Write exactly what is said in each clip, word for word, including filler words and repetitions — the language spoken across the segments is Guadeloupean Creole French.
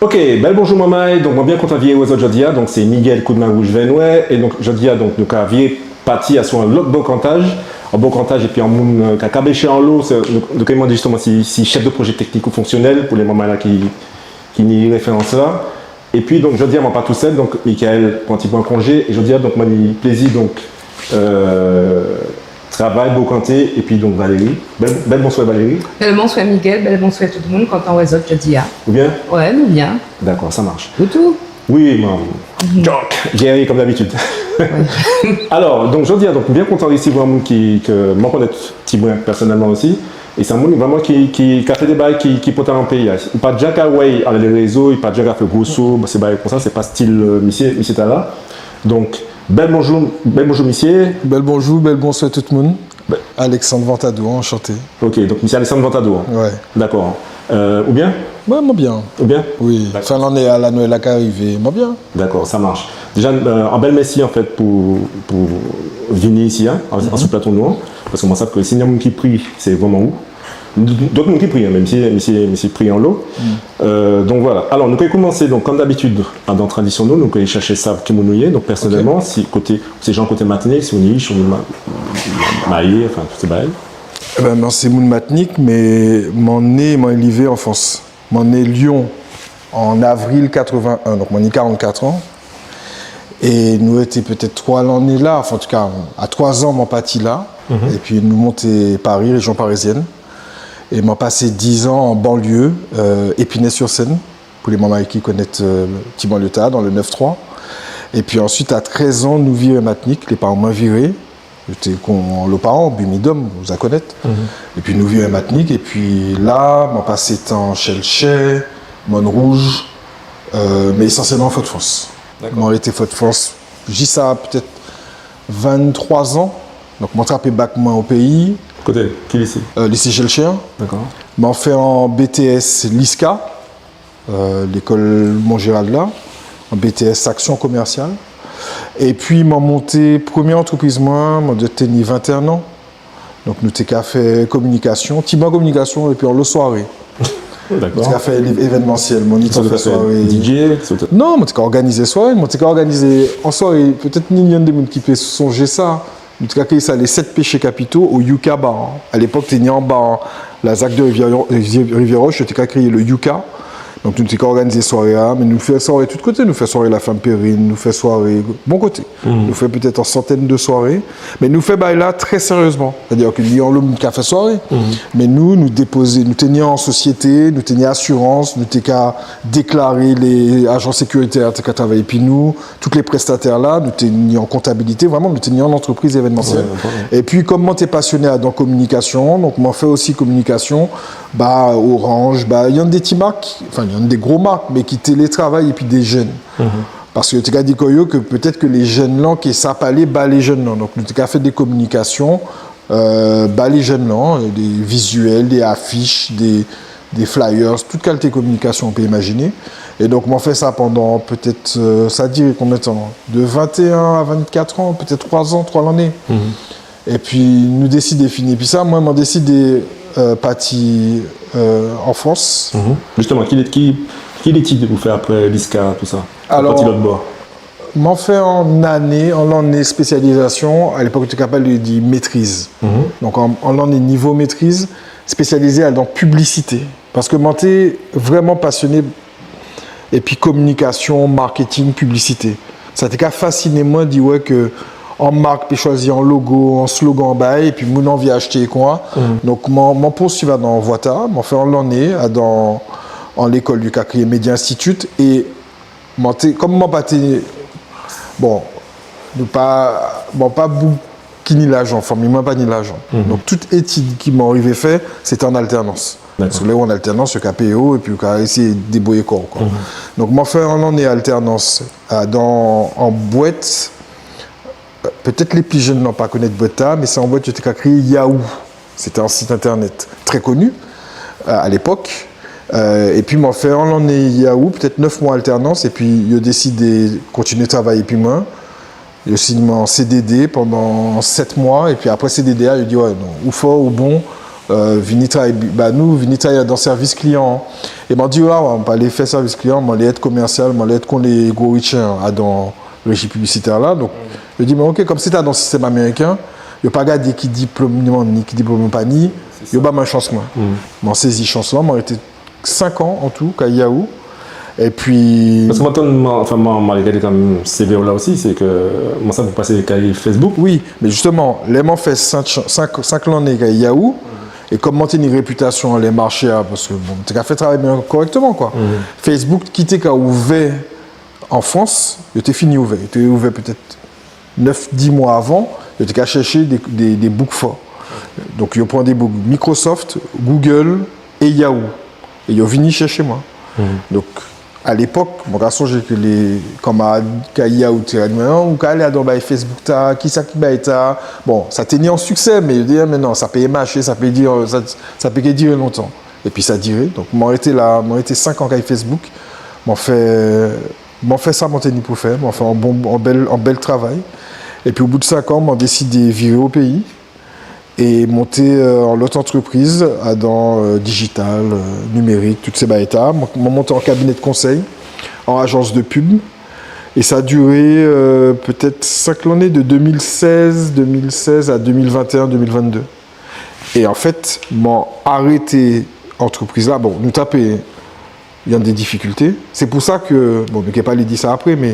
Ok, bel bonjou manmay. Donk, mwen bien kontan viré wè zot jòdi-a. Donk, sé Miguel Koudmen Wouj Vè Nwè. É donk, jòdi-a, donk, nou ka viré pati asou an lot bokantaj. An bokantaj épi an moun, euh, ka kabéché anlo. Sé, nou, nou ka mandé jisteman si, si chef de projet technico-fonctionnel pou lé manmay-la ki, ki ni référans-la. Épi, donk, jòdi-a, mwen pa tousel, donk, Michael pran ti bwen konjé, é jòdi-a, donk, mwen ni plézi, donk, euh, travay, bokanté, épi, donk, Valérie. Bel, bel bonswè, Valérie. Bel bonswè, Miguel, bel bonswè tout moun, kontan wè zot jòdi-a. Ou bien ? Wè, nou bien. Dakò, sa ka maché. Ou tou ? Wi, man. Donk, Jerry, kon dabitid. Alò, donk, jòdi-a, donk, bien kontan risivwè an moun ki, ke mwen konnet ti bwen pèsonelman osi. É sé an moun vréman ki, ki, ki ka fè dé bagay ki, ki enpòtan an péyi-a. Ou pa ja ka wè'y anlè lé rézo, i pa ja ka fè gwo so, sé bagay kon sa, sé pa stil, euh, misié, misié-tala. Donk, bel bonjou, bel bonjou, misié. Bel bonjou, bel bonswè tout moun. Alexandre Ventadour, anchanté. Ok, donk misié Alexandre Ventadour. Wè. Dakò. Euh, ou bien ? Wè, mwen bien. Ou bien ? Wi. Dakò. Fen lanné-a, la Nwel-la ka rivé, mwen bien. Dakò, sa ka maché. Déja, euh, an bel mèsi, an fet, pou, pou vini isi, hen, an, asou plato nou, hen. Paske mwen sav ke si ni an moun ki pri, sé vréman ou. Dot moun ki pri, hen, menm si, menm si, menm si pri anlo. Euh, donk, vwala. Alò, nou pé koumansé, donk, kon dabitid, hen, dan tradision nou, nou pé chèché sav ki moun ou yé. Donk, pèsonelman, si koté, sé jan koté Matinik, si ou ni ich, ou ni ma-, mayé, anfen, tout sé bagay. Eben, mwen sé moun Matinik, mé mwen né, mwen élivé an Frans. Mwen né Lyon an avril quatre-vingt-un, donk mwen ni quarante-quatre an. É nou rété pétet twa lanné la, anfen, antouka, a twa zan, mwen pati la. Épi nou monté Paris, réjion parizièn. É mwen pasé dizan an banliyé, euh, Épinay-sur-Seine, pou lé manmay ki konnet, euh, ti banliyé-tala, dan le neuf trois. Épi ansuit, a trèz an, nou viré Matinik, lé paran mwen viré. Yo té kon lo paran, Bumidom, ou ja konnet. Épi nou viré Matinik, épi la, mwen pasé tan Schœlcher, Mòn Wouj, euh, mé ésansielman Fodfrans. Dakò. Mwen rété Fodfrans jis a pétet venntwa zan. Donk, mwen trapé bak mwen o péyi. Koté ? Ki lisé ? Euh, lisé Schœlcher. Dakò. Mwen fè an B T S LISCA. Euh, lékol Montgérald la, an B T S action commerciale. Épi, mwen monté prèmié antrépriz mwen, mwen dwet té ni ventéen an. Donk, nou té ka fè kominikasion, ti bwen kominikasion, épi anlo swaré. Dakò. Nou té ka fè lé-, évènmansiel, mwen ni tan fè swaré. D J, et cetera. Non, mwen té ka òganizé swaré, mwen té ka òganizé an swaré, pétet ni yonndé moun ki pé sonjé sa. Nou té ka kriyé sa les sept péchés capitaux au Yucca Bar. A lépok, té ni an bar, la ZAC de Rivière, Rivière-Roche, té ka kriyé le Yucca. Donk, nou té ka òganizé swaré-a, mé nou fè swaré tout koté. Nou fè swaré La Flamme Perrine, nou fè swaré bon koté. Nou fè pétet an santèn de swaré. Mé nou fè bagay-la trè sériezman. Sétadi ke ni anlo moun ka fè swaré. Mé nou, nou dépozé, nou té ni an sosiété, nou té ni asirans, nou té ka déklaré lé ajan sékiritè té ka travay épi nou. Tout lé prestatè-a, nou té ni an kontabilité, vréman, nou té ni an antrépriz évènmansiel. Wè, wè. Épi, kon mwen té pasioné adan kominikasion, donk mwen fè osi kominikasion, ba Orange, ba yonndé ti mak, anfen, yonndé gro mak, mé ki té lé travay épi dé jenn. Paske té ka di kò-yo ke pétet ke lé jenn-lan, ke sa palé ba lé jenn-lan. Donk, nou té ka fè dé kominikasion, euh, ba lé jenn-lan, dé viziel, dé afich, dé, dé flyers, tout kalité kominikasion ou pé imajiné. É donk, mwen fè sa pandan pétet, euh, sa diré konbien tan ? De vingt et un à vingt-quatre an, pétet twa zan, twa lanné. Épi, nou désidé fini. Épi sa, mwen, mwen désidé, euh, pati, euh, an Frans. Jisteman, ki, ki, ki létid ou fè apré LISCA, tousa ? Alò, pati lot bò. Mwen fè an lanné, an lanné spésializasion, a lépok, té ka palé di métriz. Donk, an, an lanné nivo métriz, spésializé adan piblisité. Paske mwen té vréman pasioné épi kominikasion, marketing, piblisité. Sa té ka fasiné mwen di wè ke an mak pé chwazi an logo, an slogan, bagay, épi moun anvi achté kon sa. Donk, mwen, mwen pousuiv adan vwa-tala, mwen fè an lanné adan, an lékol yo ka kriyé Media Institute, é Mwen té, kon mwen pa té, bon, nou pa, mwen pa boug ki ni lajan, fanmi mwen pa ni lajan. Donk, tout étid ki mwen rivé fè, sé té an altènans. Dakò. Paske lè ou an altènans, yo ka péyé'w, épi ou ka éséyé débrouyé kò'w, kwa. Donk, mwen fè an lanné altènans, euh, dan an bwet, euh, pétet lé pli jenn-lan pa konnet bwet-la, mé sé an bwet yo té ka kriyé Yahoo. Sé té an sit entènet trè koni, euh, a lépok. Euh, épi mwen fè an lanné Yahoo, pétet nef mwa altènans, épi yo désidé kontinié travay épi mwen. Yo siyen mwen an C D D pandan set mwa, épi apré C D D-a, yo di, wè, non, ou fò, ou bon, euh, vini travay ba nou, vini travay dan sèvis kliyan. É man di, a, man pa lé fè sèvis kliyan, man lé èt komèsial, man lé èt kon lé gwo ritjè adan réji piblisitè-la. Donk, yo di, mé OK, kon sé ta dan sistèm amériken, yo pa gadé ki diplòm ni, ki diplòm pa ni, yo ba mwen chans mwen. Man sézi chans-la, man rété senk an an tou, kay Yahoo. Épi... Paske man tann, man, anfen, man, man gadé kanmenm CV-a osi, sé ke man sav ou pasé kay Facebook. Wi, mé jistèman, lè man fè senk, senk, senk lanné kay Yahoo, é kon man té ni répitasion anlè marché-a, paske, bon, té ka fè travay mwen kòrèkteman, kwa. Facebook ki té ka ouvè an Frans, yo té fini ouvè, yo té ouvè pétèt nèf, dis mwa avan, yo té ka chèché dé, dé, dé boug fò. Donk, yo pran dé boug Microsoft, Google é Yahoo. É yo vini chèché mwen. Donk, a lépòk, mwen ka sonjé ke lé kanmarad kay Yahoo té ka di mwen, non, ou ka alé adan bay Facebook ta, kisa ki bay ta. Bon, sa té ni an siksè, mé yo di, a, mé non, sa pé maché, sa pé diré, sa, sa pé ké diré lontan. Épi sa diré. Donk, mwen rété la, mwen rété senk an kay Facebook. Mwen fè, mwen fè sa mwen té ni pou fè. Mwen fè an bon, an bèl, an bèl travay. Épi, o bout senk an, mwen désidé viré o péyi. É monté, euh, an lòt antrepriz, adan, euh, dijital, euh, nimérik, tout sé bagay-ta. Mwen, mwen monté an kabiné de konsèy, an ajans de pub. É sa diré, euh, pétèt senk lanné, de deux mille seize, deux mille seize a deux mille vingt et un, deux mille vingt-deux. É anfèt, mwen arété antrepriz-la. Bon, nou té pé ni dé difikilté. Sé pou sa ke, bon, nou ké palé di sa apré, mé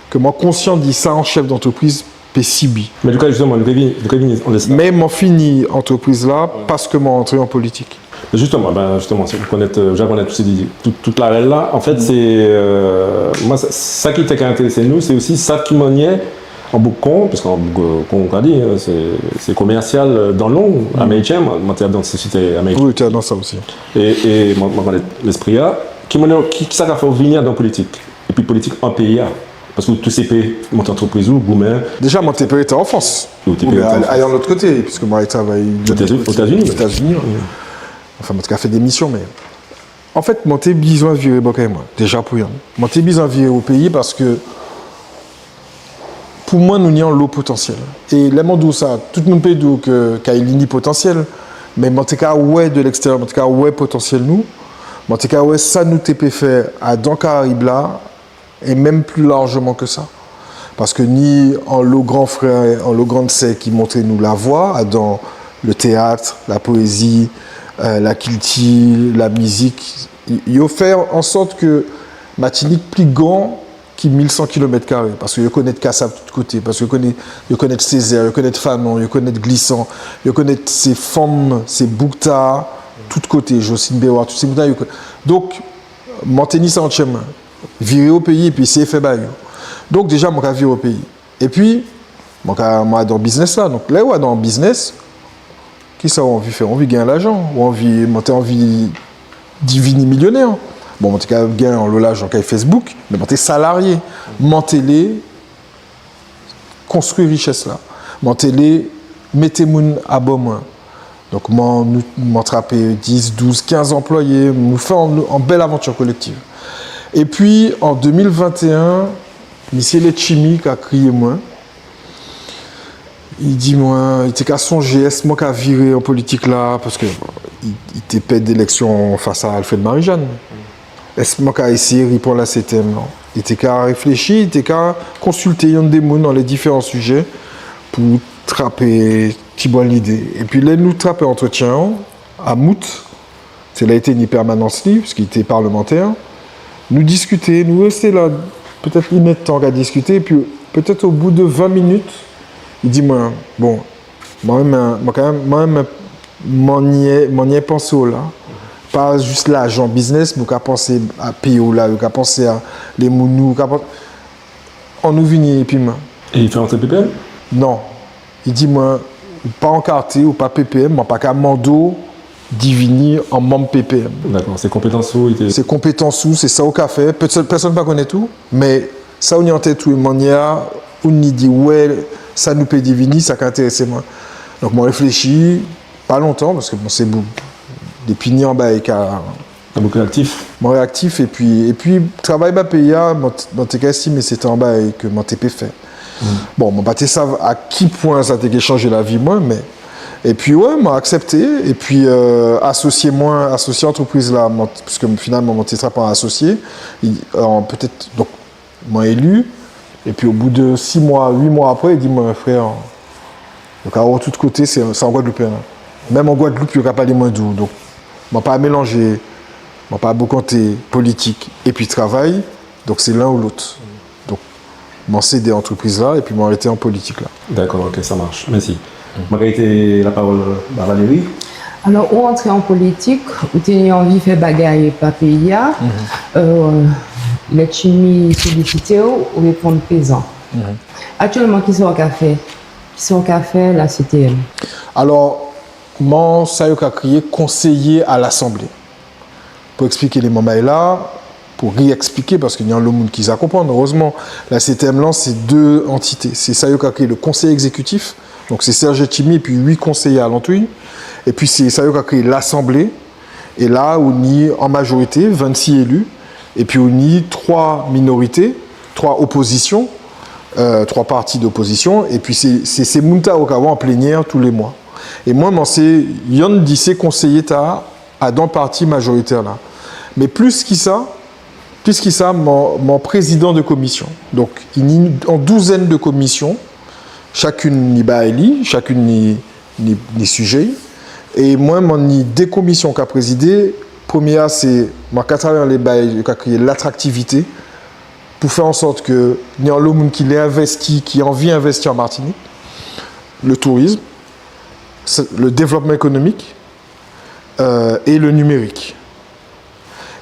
ke mwen konsian di sa an chèf d'antrepriz pé sibi. Mé antouka, jistèman, nou ké vini, nou ké vini an dé sa. Mé mwen fini antrepriz-la paske mwen antré an politik. Mé jistèman, ben, jistèman, sé, ou konnèt, euh, ja konnèt tout, tout, tout larèl-la. Anfèt, sé, euh, mwen, sa, sa ki té ka entérésé nou, sé osi sa ki manniè an boug kon, paske an boug, euh, kon ou ka di, hein, sé, sé komèsial, euh, dan long, amériken, mwen, mwen té dan sosiété amériken. Wi, ou té dan sa osi. É, é mwen, mwen konnèt lespri-a. Ki manniè, ki, kisa ka fè'w vini adan politik ? Épi politik an péyi-a. Paske ou té pé monté antrepriz ou, goumen. Déja, mwen té pé rété an Frans. Ou té pé rété an Frans. Oben alé, alé an lòt koté, piske mwen alé travay Ozetazini. Ozetazini, wi. Anfen, mwen té ka fè dé mision, mé anfèt, mwen té bizwen viré bò kay mwen, déja pou yonn. Mwen té bizwen viré o péyi paske, pou mwen, nou ni anlo potansièl. É lè mwen di'w sa, tout moun pé di'w ke kay li ni potansièl, mé mwen té ka wè de lèkstériè, mwen té ka wè potansièl nou, mwen té ka wè sa nou té pé fè adan Karayib-la, é menm pli lajman ke sa. Paske ni anlo gran frè, anlo gran sè ki montré nou lavwa, adan le téyat, la poézi, euh, la kilti, la mizik. Yo fè an sòt ke Matinik pli gran ki mil san kilomèt karé, paske yo konnèt Kassav tout koté, paske yo konnèt, yo konnèt Sézè, yo konnèt Fanon, yo konnèt Glisan, yo konnèt sé fanm, sé boug-ta, tout koté, Jocelyne Béroard, tout sé boug-ta, yo konnèt. Donk, mwen té ni sa an tjè mwen. Viré o péyi épi éséyé fè ba yo. Donk, déja, mwen ka viré o péyi. Épi, mwen ka, mwen adan biznès-la. Donk, lè ou adan biznès, kisa ou anvi fè ? Ou anvi genyen lajan, ou anvi, mwen té anvi divini milionè. Bon, mwen té ka genyen anlo lajan kay Facebook, mé mwen té salarié. Mwen té lé konstwi richès-la. Mwen té lé mété moun abò mwen. Donk, mwen, nou, mwen trapé dis, douz, kenz anplwayé, nou fè an, an bèl avanti kolèktiv. Épi, an dé mil ventéen, misié Letchimy ka kriyé mwen. I di mwen, i té ka sonjé, ès mwen ka viré an politik-la, paske i, i té pèd élèksion fas a Alfred Marie-Jeanne. Ès mwen ka éséyé riprann la C T M, non ? I té ka réfléchi, i té ka konsilté yonndé moun anlè diféran sijé pou trapé tibwen lidé. Épi lè nou trapé antrètien-an, a Mout, sé la i té ni pèmanans li, paske i té parlemantè, nou diskité, nou rété la pétèt inèdtan ka diskité, épi pétèt o bout de ven minit, i di mwen, bon, Mwen menm, mwen kanmenm, mwen menm, manniè, manniè pansé-w la, pa jis lajan, biznès, mé ou ka pansé a péyi-w la, ou ka pansé a lé moun, ou ka pan-, annou vini épi mwen. É i fè-w antré P P M ? Non. I di mwen, ou pa ankarté, ou pa P P M, mwen pa ka mandé-w divini an manm P P M. Dakò, sé konpétans-ou, i té... Sé konpétans-ou, sé sa ou ka fè. Pèsonn, pèsonn pa konnèt ou, mé sa ou ni an tèt ou, manniè ou ni di, wè, sa nou pé divini, sa ka entérésé mwen. Donk, mwen réfléchi, pa lontan, paske, bon, sé bon. Dépi ni an bagay ka... Donk, réaktif. Mwen réaktif, épi, épi, travay ba péyi-a, mwen, mwen té ka estimé sé té an bagay ke mwen té pé fè. Hmm. Bon, mwen pa té sav a ki pwen sa té ké chanjé lavi mwen, mé Épi, wè, man aksepté. Épi, euh, asosié mwen, asosié antrepriz-la, man, piske finalman, man té trapé an asosié, i, an, pétet, donk, mwen éli. Épi, o bout di sis mwa, uit mwa apré, i di mwen, frè, yo ka wè'w tout koté, sé, sé an Gwadloupéyen. Menm an Gwadloup, yo ka palé mwen di'w. Donk, man pa mélanjé, man pa bokanté politik épi travay. Donk, sé len ou lot. Donk, man sédé antrepriz-la épi man rété an politik-la. Dakò, OK, ça marche. Mèsi. Man ka kité lapawol ba Valérie. Alò, ou antré an politik, ou té ni anvi fè bagay ba péyi-a, euh, Letchimy solisité'w, ou réponn prézan. Aktièlman, kisa ou ka fè ? Kisa ou ka fè la C T M ? Alò, man sa yo ka kriyé konséyé a Lasanblé. Pou ekspliké lé manmay-la, pou réekspliké, paske ni anlo moun ki ja konprann, érezman, la C T M-lan, sé dé antité. Sé sa yo ka kriyé le conseil exécutif, donk sé Serge Letchimy épi uit konséyé alantou'y. Épi sé sa yo ka kriyé Lasanblé. É la, ou ni an majorité, vennsis éli, épi ou ni twa minorité, twa opozision, euh, twa pati dopozision, épi sé, sé, sé moun-tala ou ka wè an pléniè tou lé mwa. É mwen, man sé yonn di sé konséyé-tala, adan pati majoritè-la. Mé plis ki sa, plis ki sa, man, man prézidan di komision. Donk, i ni an douzèn di komision, chakinn ni bagay li, chakinn ni, ni, ni sijé'y. É mwen, man ni dé komision ka prézidé. Prèmié-a, sé, man ka travay anlè bagay yo ka kriyé latraktivité, pou fè an sòt ke ni anlo moun ki lé envesti, ki anvi envesti an Matinik, le tourisme, sé, le dévlopman ékonomik, euh, é le nimérik.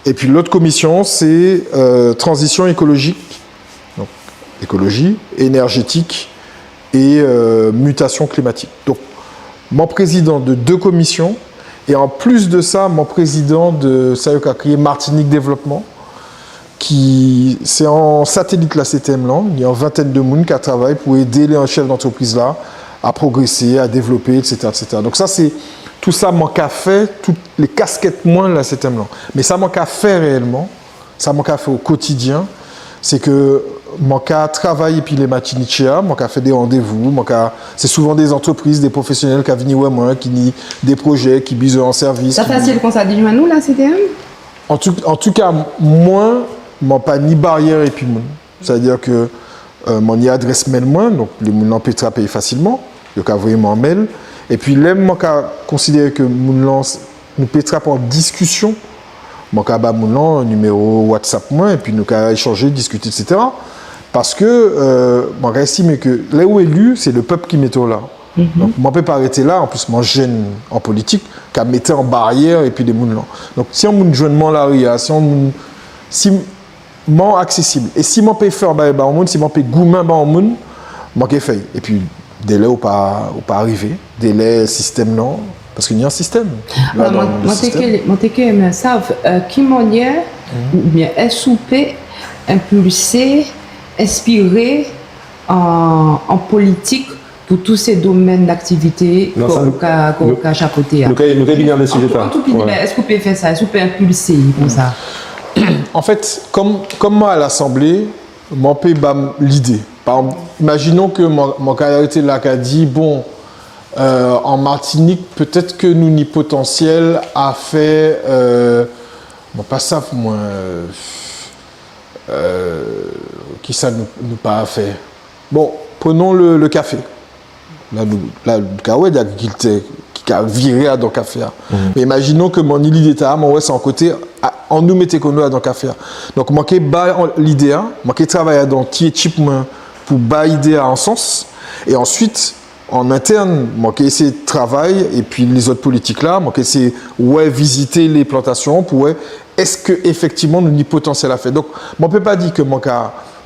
Épi lot komision, sé, euh, tranzision ékolojik, donk ékoloji, énèjétik é, euh, mitasion klimatik. Donk, man prézidan di dé komision, é an plis di sa, man prézidan di sa yo ka kriyé Martinique Développement, ki sé an satélit la C T M-lan, ni an ventèn di moun ka travay pou édé lé chef d'antrepriz-la a progrésé, a dévlopé, et cetera, et cetera. Donk sa sé tout sa man ka fè, tout lé kasket mwen la C T M-lan. Mé sa man ka fè réelman, sa man ka fè o kotidien, sé ke man ka travay épi lé Matinitjé-a, man ka fè dé randévou, man ka, sé souvan dé antrepriz, dé profésionel ka vini wè mwen, ki ni dé projé, ki bizwen an sèvis. Sa ki fasil kon sa di jwenn ou la C T M ? An tou, an tou ka, mwen, man pa ni bariè épi moun. Sétadi ke, euh, man ni adres mail mwen, donk lé moun-lan pé trapé'y fasilman, yo ka voyé mwen an mail. Épi lè man ka konsidéré ke moun-lan, nou pé trapé an diskision, man ka ba moun-lan niméwo WhatsApp mwen, épi nou ka échanjé, diskité, et cetera. Paske, euh, man ka estimé ke lè ou éli, sé le pep ki mété'w la. Donk, man pé pa rété la, an plis, man jenn an politik, ka mété an bariè épi dé moun-lan. Donk, si an moun jwenn mwen lari-a, si an moun, si man aksésib, é si man pé fè an bagay ba an moun, si man pé goumen ba an moun, man ké fè'y. Épi, délè ou pa, ou pa rivé, délè sistem-lan, paske ni an sistem. Alò, mwen, mwen té ké, mwen té ké enmen sav, euh, ki manniè, oubien es ou pé enpilsé, enspiré an, an politik pou tout sé domèn d'aktivité ke ou ka, ke ou ka chapoté a. Nou ka, nou ka vini a sijé-tala. An tou, an tou piti, es ou pé fè sa, es ou pé enpilsé kon sa ? An fet, kon, kon man a Lasanblé, man pé ba lidé. Pa, imajinon ke man, man ka rété la, ka di, bon, euh, an Matinik, pétet ke nou ni potansiel a fè, euh, man pa sav, mwen, euh, kisa nou, nou pa fè. Bon, prenons le, le café. La, nou, la, nou ka wè dé agrikiltè ki ka viré adan kafé-a. Mé imajinon ke man ni lidé-tala, man wè sé an koté, a, annou mété kò nou adan kafé-a. Donk, man ké ba an, lidé-a, man ké travay adan ti ékip mwen pou ba lidé-a an sans. É ansuit, an entèn, man ké éséyé travay, épi lézot politik-la, man ké éséyé wè, vizité lé plantasion pou wè es éfektivman nou ni potansiel a fè. Donk, man pé pa di ke man ka,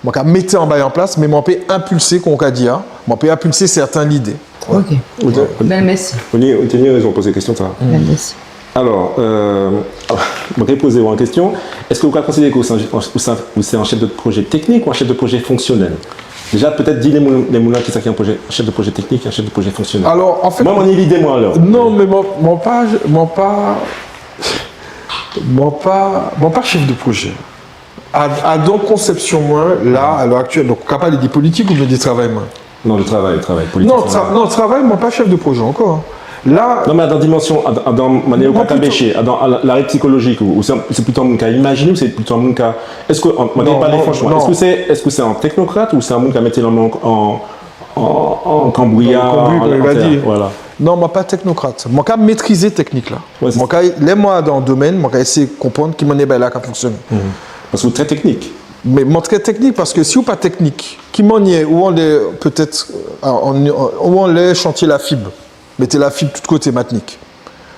man ka mété an bagay an plas, mé man pé enpilsé, kon ou ka di a, man pé enpilsé sèten lidé. OK. Ben, mèsi. Ou ni, ou ni rézon pozé kestion-tala. Ben, mèsi. Alò, euh, man ké pozé'w an kestion. Es ou ka konsidéré ke ou sé an, ou sé an, ou sé an chef de projé teknik ou an chef de projé fonksionel ? Déja, pétet di lé moun, lé moun-lan kisa ki an projé, chef de projé teknik, an chef de projé fonksionel. Alò, an fet, mwen, man ni lidé, mwen, alò. Non, mé man, man pa, man pa, man pa, man pa chef de projé. A, adan konsepsion mwen, la, a lè aktiel, donk, ou ka palé di politik oubien di travay mwen ? Non, di travay, travay, politik, non, tra-, non, travay, mwen pa chef de projé ankò, en. La, Non, mé dan dimansion, dan, dan manniè ou Non, ka plito- pêché, dan la, la règ sikolojik, ou, ou sé, sé plito an moun ka imajiné, ou sé plito an moun ka, es, an, man Non, palé non, franchman, non. Es sé, es sé an teknokrat ou sé an moun ka mété lanmen an, an, an, an kanbouya, Kanbouya, an, kon i va an tè, di. Voilà. Non, man pa teknokrat. Man ka métrizé teknik-la. Ouais, sé Man ka, lè man dan an domèn, man ka éséyé konprann ki manniè bagay-la ka fonksioné. Paske ou trè teknik. Mé man trè teknik paske si ou pa teknik, ki manniè ou anlè pétet, euh, an, an, ou anlè chantié lafib, mété lafib tout koté Matnik.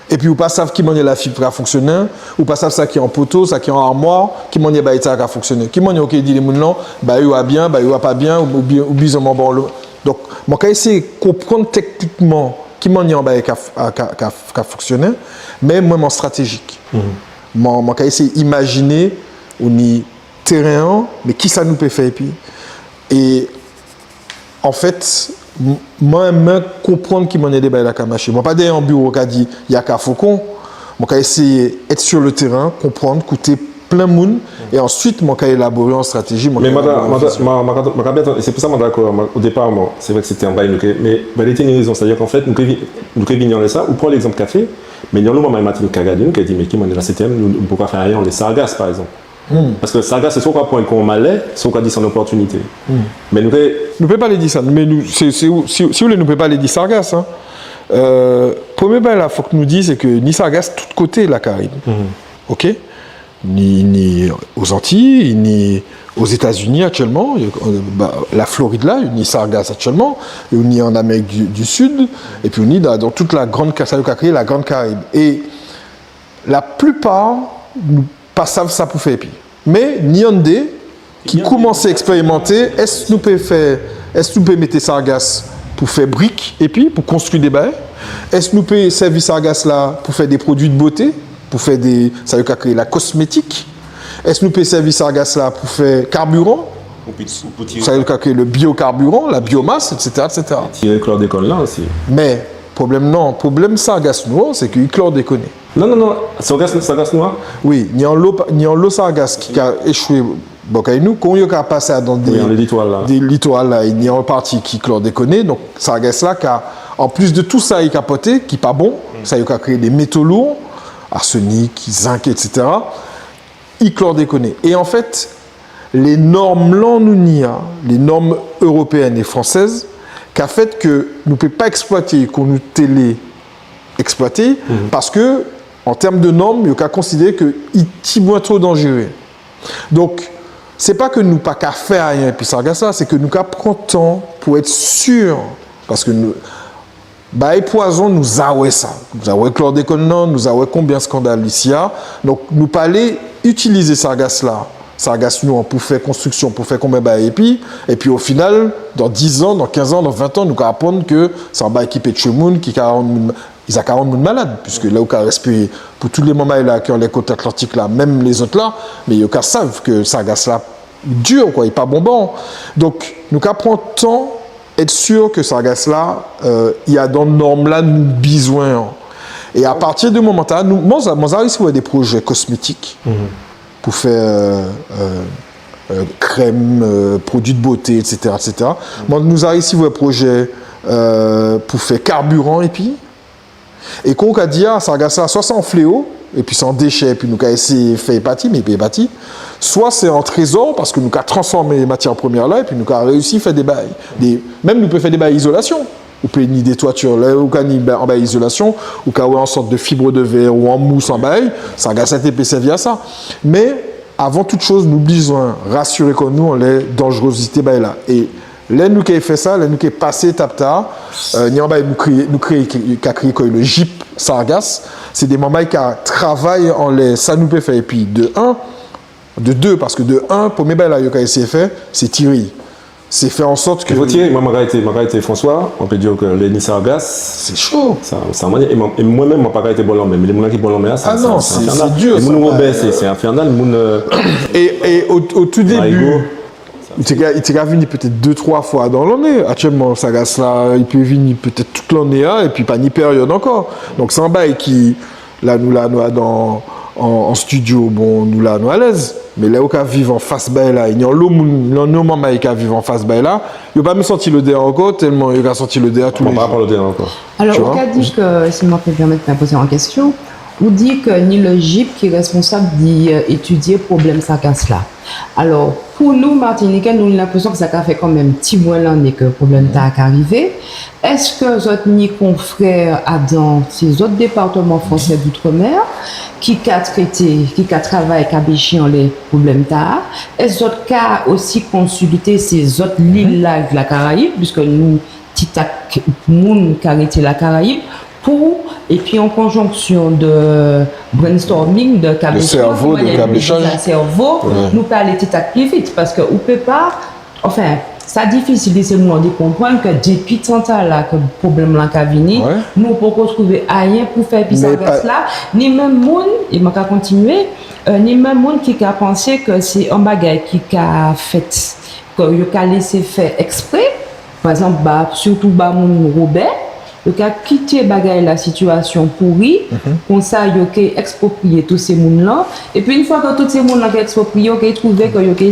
Épi ou pa sav ki manniè lafib ka fonksioné, ou pa sav sa ki an poto, sa ki an armwa, ki manniè bagay-tala ka fonksioné. Ki manniè ou ké di lé moun-lan, bagay-yo a bien, bagay-yo a pa bien, ou, ou bien, ou bizwen man ba'w lo. Donk, man ka éséyé konprann teknikman ki manniè an bagay ka, ka, ka, ka fonksioné, mé mwen, man stratéjik. Man, man ka éséyé imajiné, ou ni téren-an, mé kisa nou pé fè épi. É anfet, m-, mwen, man konprann ki manniè bagay-la ka maché. Man pa dèyè an biwo ka di, ya ka fokon. Man ka éséyé et sur le terrain, konprann, kouté plen moun, é ansuit, man ka élaboré an stratéji, man Mé ka man ka, élaboré an man ka, vizyon. man, man ka, man ka bien, sé pou sa man dakò, man, o dépa, man, sé vré ki sé té an bagay, nou ké, mé, mé li té ni rézon, sétadi ki anfet, nou ké vi-, nou ké vini anlè sa, ou pran légzanp kafé, mé ni anlo manmay Matinik ka gadé nou, ki di, mé ki manniè la sé té, nou, nou pé pa fè ayen, lé sargas, pa ekzanp. Paske sargas, sé swa ou ka pran'y kon malè, swa ou ka di sé an opòtinité. Mé nou ké... Nou pé pa lé di sa, mé nou, sé, sé, si, si ou lé, nou pé pa lé di sargas, en. Euh, prèmié bagay-la, fok nou di, sé ki ni sargas tout koté Lakarayib. OK ? Ni, ni Ozantiy, ni Ozétazini aktièlman, euh, ba, Laflorid la, ni sargas aktièlman, é ni an Amérik di, di Sid, épi ni dan, dan tout la grann, sa yo ka kriyé la Grande Caraïbe. É laplipa nou pa sav sa pou fè épi. Mé ni yonndé ki koumansé ekspérimanté, es nou pé fè, es nou pé mété sargas pou fè brik épi pou konstwi dé bagay ? Es nou pé sèvi sargas-la pou fè dé prodwi de boté, pou fè dé, sa yo ka kriyé la kosmétik ? Es nou pé sèvi sargas-la pou fè karbiran ? Sa yo ka kriyé le biokarbiran, la biomas, et cetera, et cetera. Tiré klòdékòn la osi. Mé pwoblem, non, pwoblem sargas nou an, sé ki i klòdékoné. Non, non, non, sargas, sargas nou an ? Wi, ni anlo, ni anlo sargas ki ka échwé bò kay nou, kon yo ka pasé dan dé, Wi, an litoral la. Dé litoral la, ni an pati ki klòdékoné, donk sargas-la ka, an plis de tou sa i ka pòté, ki pa bon, sa yo ka kriyé dé méto lou, arsenik, zinc, et cetera, i klòdékoné. É anfet, lé nòm-lan nou ni a, lé nòm éropéèn é fransèz, ka fè ki nou pé pa eksplwaté kon nou té lé eksplwaté, paske, an tèm de nòm, yo ka konsidéré ki i tibwen two danjéré. Donk, sé pa ki nou pa ka fè ayen épi sargas-la, sé ki nou ka pran tan pou et si, paske nou, bagay pwazon, nou za wè sa. Nou za wè klòdékòn-lan, nou za wè konbien skandal isi-a. Donk, nou pa lé itilizé sargas-la, sargas nou an, pou fè konstriksion, pou fè konbien bagay épi, épi o final, dan dizan, dan kenzan, dan ventan, nou ka aprann ki sé an bagay ki pé tjwé moun, ki ka rann moun, i za ka rann moun malad, piske lè ou ka respiré, pou tout lé manmay-la ki anlè kot atlantik la, menm lézot-la, mé yo ka sav ki sargas-la di, kwa, i pa bon ba'w. Donk, nou ka pran tan, et si ki sargas-la, euh, i adan nòm-la nou bizwen an. É a pati de moman-tala, nou, mwen, mwen ja réyisi wè dé pwojé kosmétik pou fè, euh, euh, euh, krèm, euh, prodwi de boté, et cetera, et cetera. Mwen, nou ja réyisi wè pwojé, euh, pou fè karbiran épi, É kon ou ka di a, sargas-la, swa sé an fléo, épi sé an déchè, épi nou ka éséyé fè'y pati, mé i pé pati, swa sé an trézò, paske nou ka transfòmé matiè prèmiè-la, épi nou ka réyisi fè dé bagay. Dé, menm nou pé fè dé bagay izolasion. Ou pé ni dé twati, lè ou ka ni ba-, an bagay izolasion, ou ka wè an sòt de fibre de verre ou an mous, an bagay, sargas-la té pé sèvi a sa. Mé, avan tout choz, nou bizwen rasiré kò nou anlè danjérozité bagay-la. É lè nou ké fè sa, lè nou ké pasé étap-tala, euh, ni an bagay nou kréyé, nou kréyé, ki, ka kriyé kò'y le GIP Sargasses, sé dé manmay ka travay anlè sa nou pé fè. Épi de un, de deux, paske de un, prèmié bagay-la yo ka éséyé fè, sé tiré'y. Sé fè an sòt ki... Fo tiré, mwen, man ka rété, man ka rété François, man pé di'w ki lè ni sargas, Sé cho. sa, sa, mwen, é mwen, é mwen menm, man pa ka rété bò lanmè, mé lè moun ki bò lanmè, sa, Ah non, sa sé, sé enfernal. dur, Lè moun sa. Wobè, sé, sé enfernal, moun, euh, É, é o, o tou début, Marigot. i té ka, i té ka vini pétet dé, twa fwa dan lanné. Aktièlman, sargas-la, i pé vini pétet tout lanné-a, épi pa ni périod ankò. Donk, sé an bagay ki, la, nou, la, nou, dan, an, an studio, bon, nou la, nou alez. Mé lè ou ka viv anfas bagay-la, é ni anlo moun, ni anlo manmay ka viv anfas bagay-la, yo pa menm santi lodè-a ankò, telman yo ka santi lodè-a tou lé jou. Bon, pa pran lodè-a ankò. Alò, ou ka di ke, si mwen pé pèmet mwen pozé an kestion, ou di ke ni le GIP ki responsab di, euh, étidié pwoblem sargas-la. Alò, pou nou, Matinikè, nou ni lenpresion ke sa ka fè kanmenm tibwen lanné ke pwoblem-tala ka rivé. Es zot ni konfrè adan sé zot départeman fransé d'outre-mer ki ka trété, ki ka travay, kabéché anlè pwoblem-tala? Es zot ka osi konsilté sé zot lil-la, Lakarayib, piske nou, titak moun ka rété Lakarayib, pou, épi an konjonksion de brainstorming, de kabéché, sèvo, de kabéchaj, sèvo, nou pé alé titak pli vit, paske ou pé pa, anfen, sa difisil, sé moun di konprann ke dépi tan-tala ke pwoblem-la ka vini, nou poko trouvé ayen pou fè épi sargas-la, ni menm moun, é mwen ka kontinié, euh, ni menm moun ki ka pansé ke sé an bagay ki ka fet, ke yo ka lésé fè eksprè, pa egzanp, ba, sirtou ba moun Wobè, yo ka kité bagay-la, sitiasion pouri, konsa yo ké ekspropriyé tout sé moun-lan. Épi, an fwa ke tout sé moun-lan ké ekspropriyé, yo ké trouvé ke yo ké,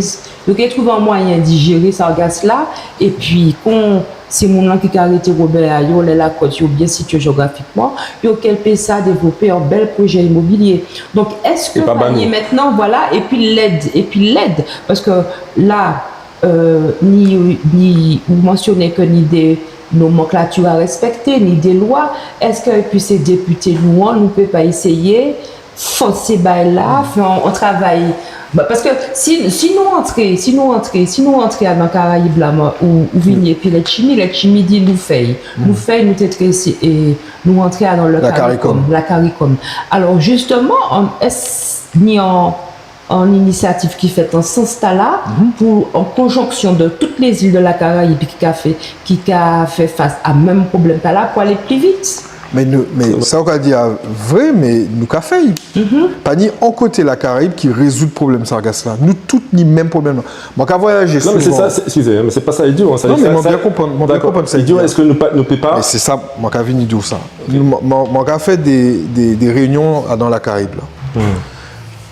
yo ké trouvé an mwayen di jéré sargas-la. Épi, kon sé moun-lan ki ka rété Wobè a, yo, lè lakot yo bien sitié jéografikman, yo ké pé sa dévlopé an bel pwojé imobilié. Donk, es pa ba nou mentnan, vwala, épi led, épi led, paske la, euh, ni, ni, ou mansioné ke ni dé nomenclature à respecter, ni dé lwa. Es épi sé dépité nou an, nou pé pa éséyé fòsé bagay-la, fè an, an travay, ba, paske si, si nou antré, si nou antré, si nou antré adan Karayib-la, mwen, ou, ou vini épi Letchimy, Letchimy di nou fè'y. Nou fè'y, nou té trésé, é nou antré adan le Lakarikòm. Karikòm, Lakarikòm. Alò, jisteman, an, es ni an an inisiativ ki fet an sans-tala, pou an konjonksion de tout lé zil de Lakarayib ki ka fè, ki ka fè fas a menm pwoblem-tala pou alé pli vit. Mé nou, mé sa ou ka di a vré, mé nou ka fè'y. Pa ni an koté Lakarayib ki rézoud pwoblem sargas-la. Nou tout ni menm pwoblem-la. Mwen ka vwayajé souvan. Non, mé sé sa, sé, eskizé, mé sé pa sa i di, en. Non, mé mwen bien konprann, mwen bien konprann sa i di. Dakò. I di, es nou pa, nou pé pa... Mé sé sa, mwen ka vini di sa. Ok. Mwen, mwen, mwen ka fè dé, dé, dé réinion adan Lakarayib-la.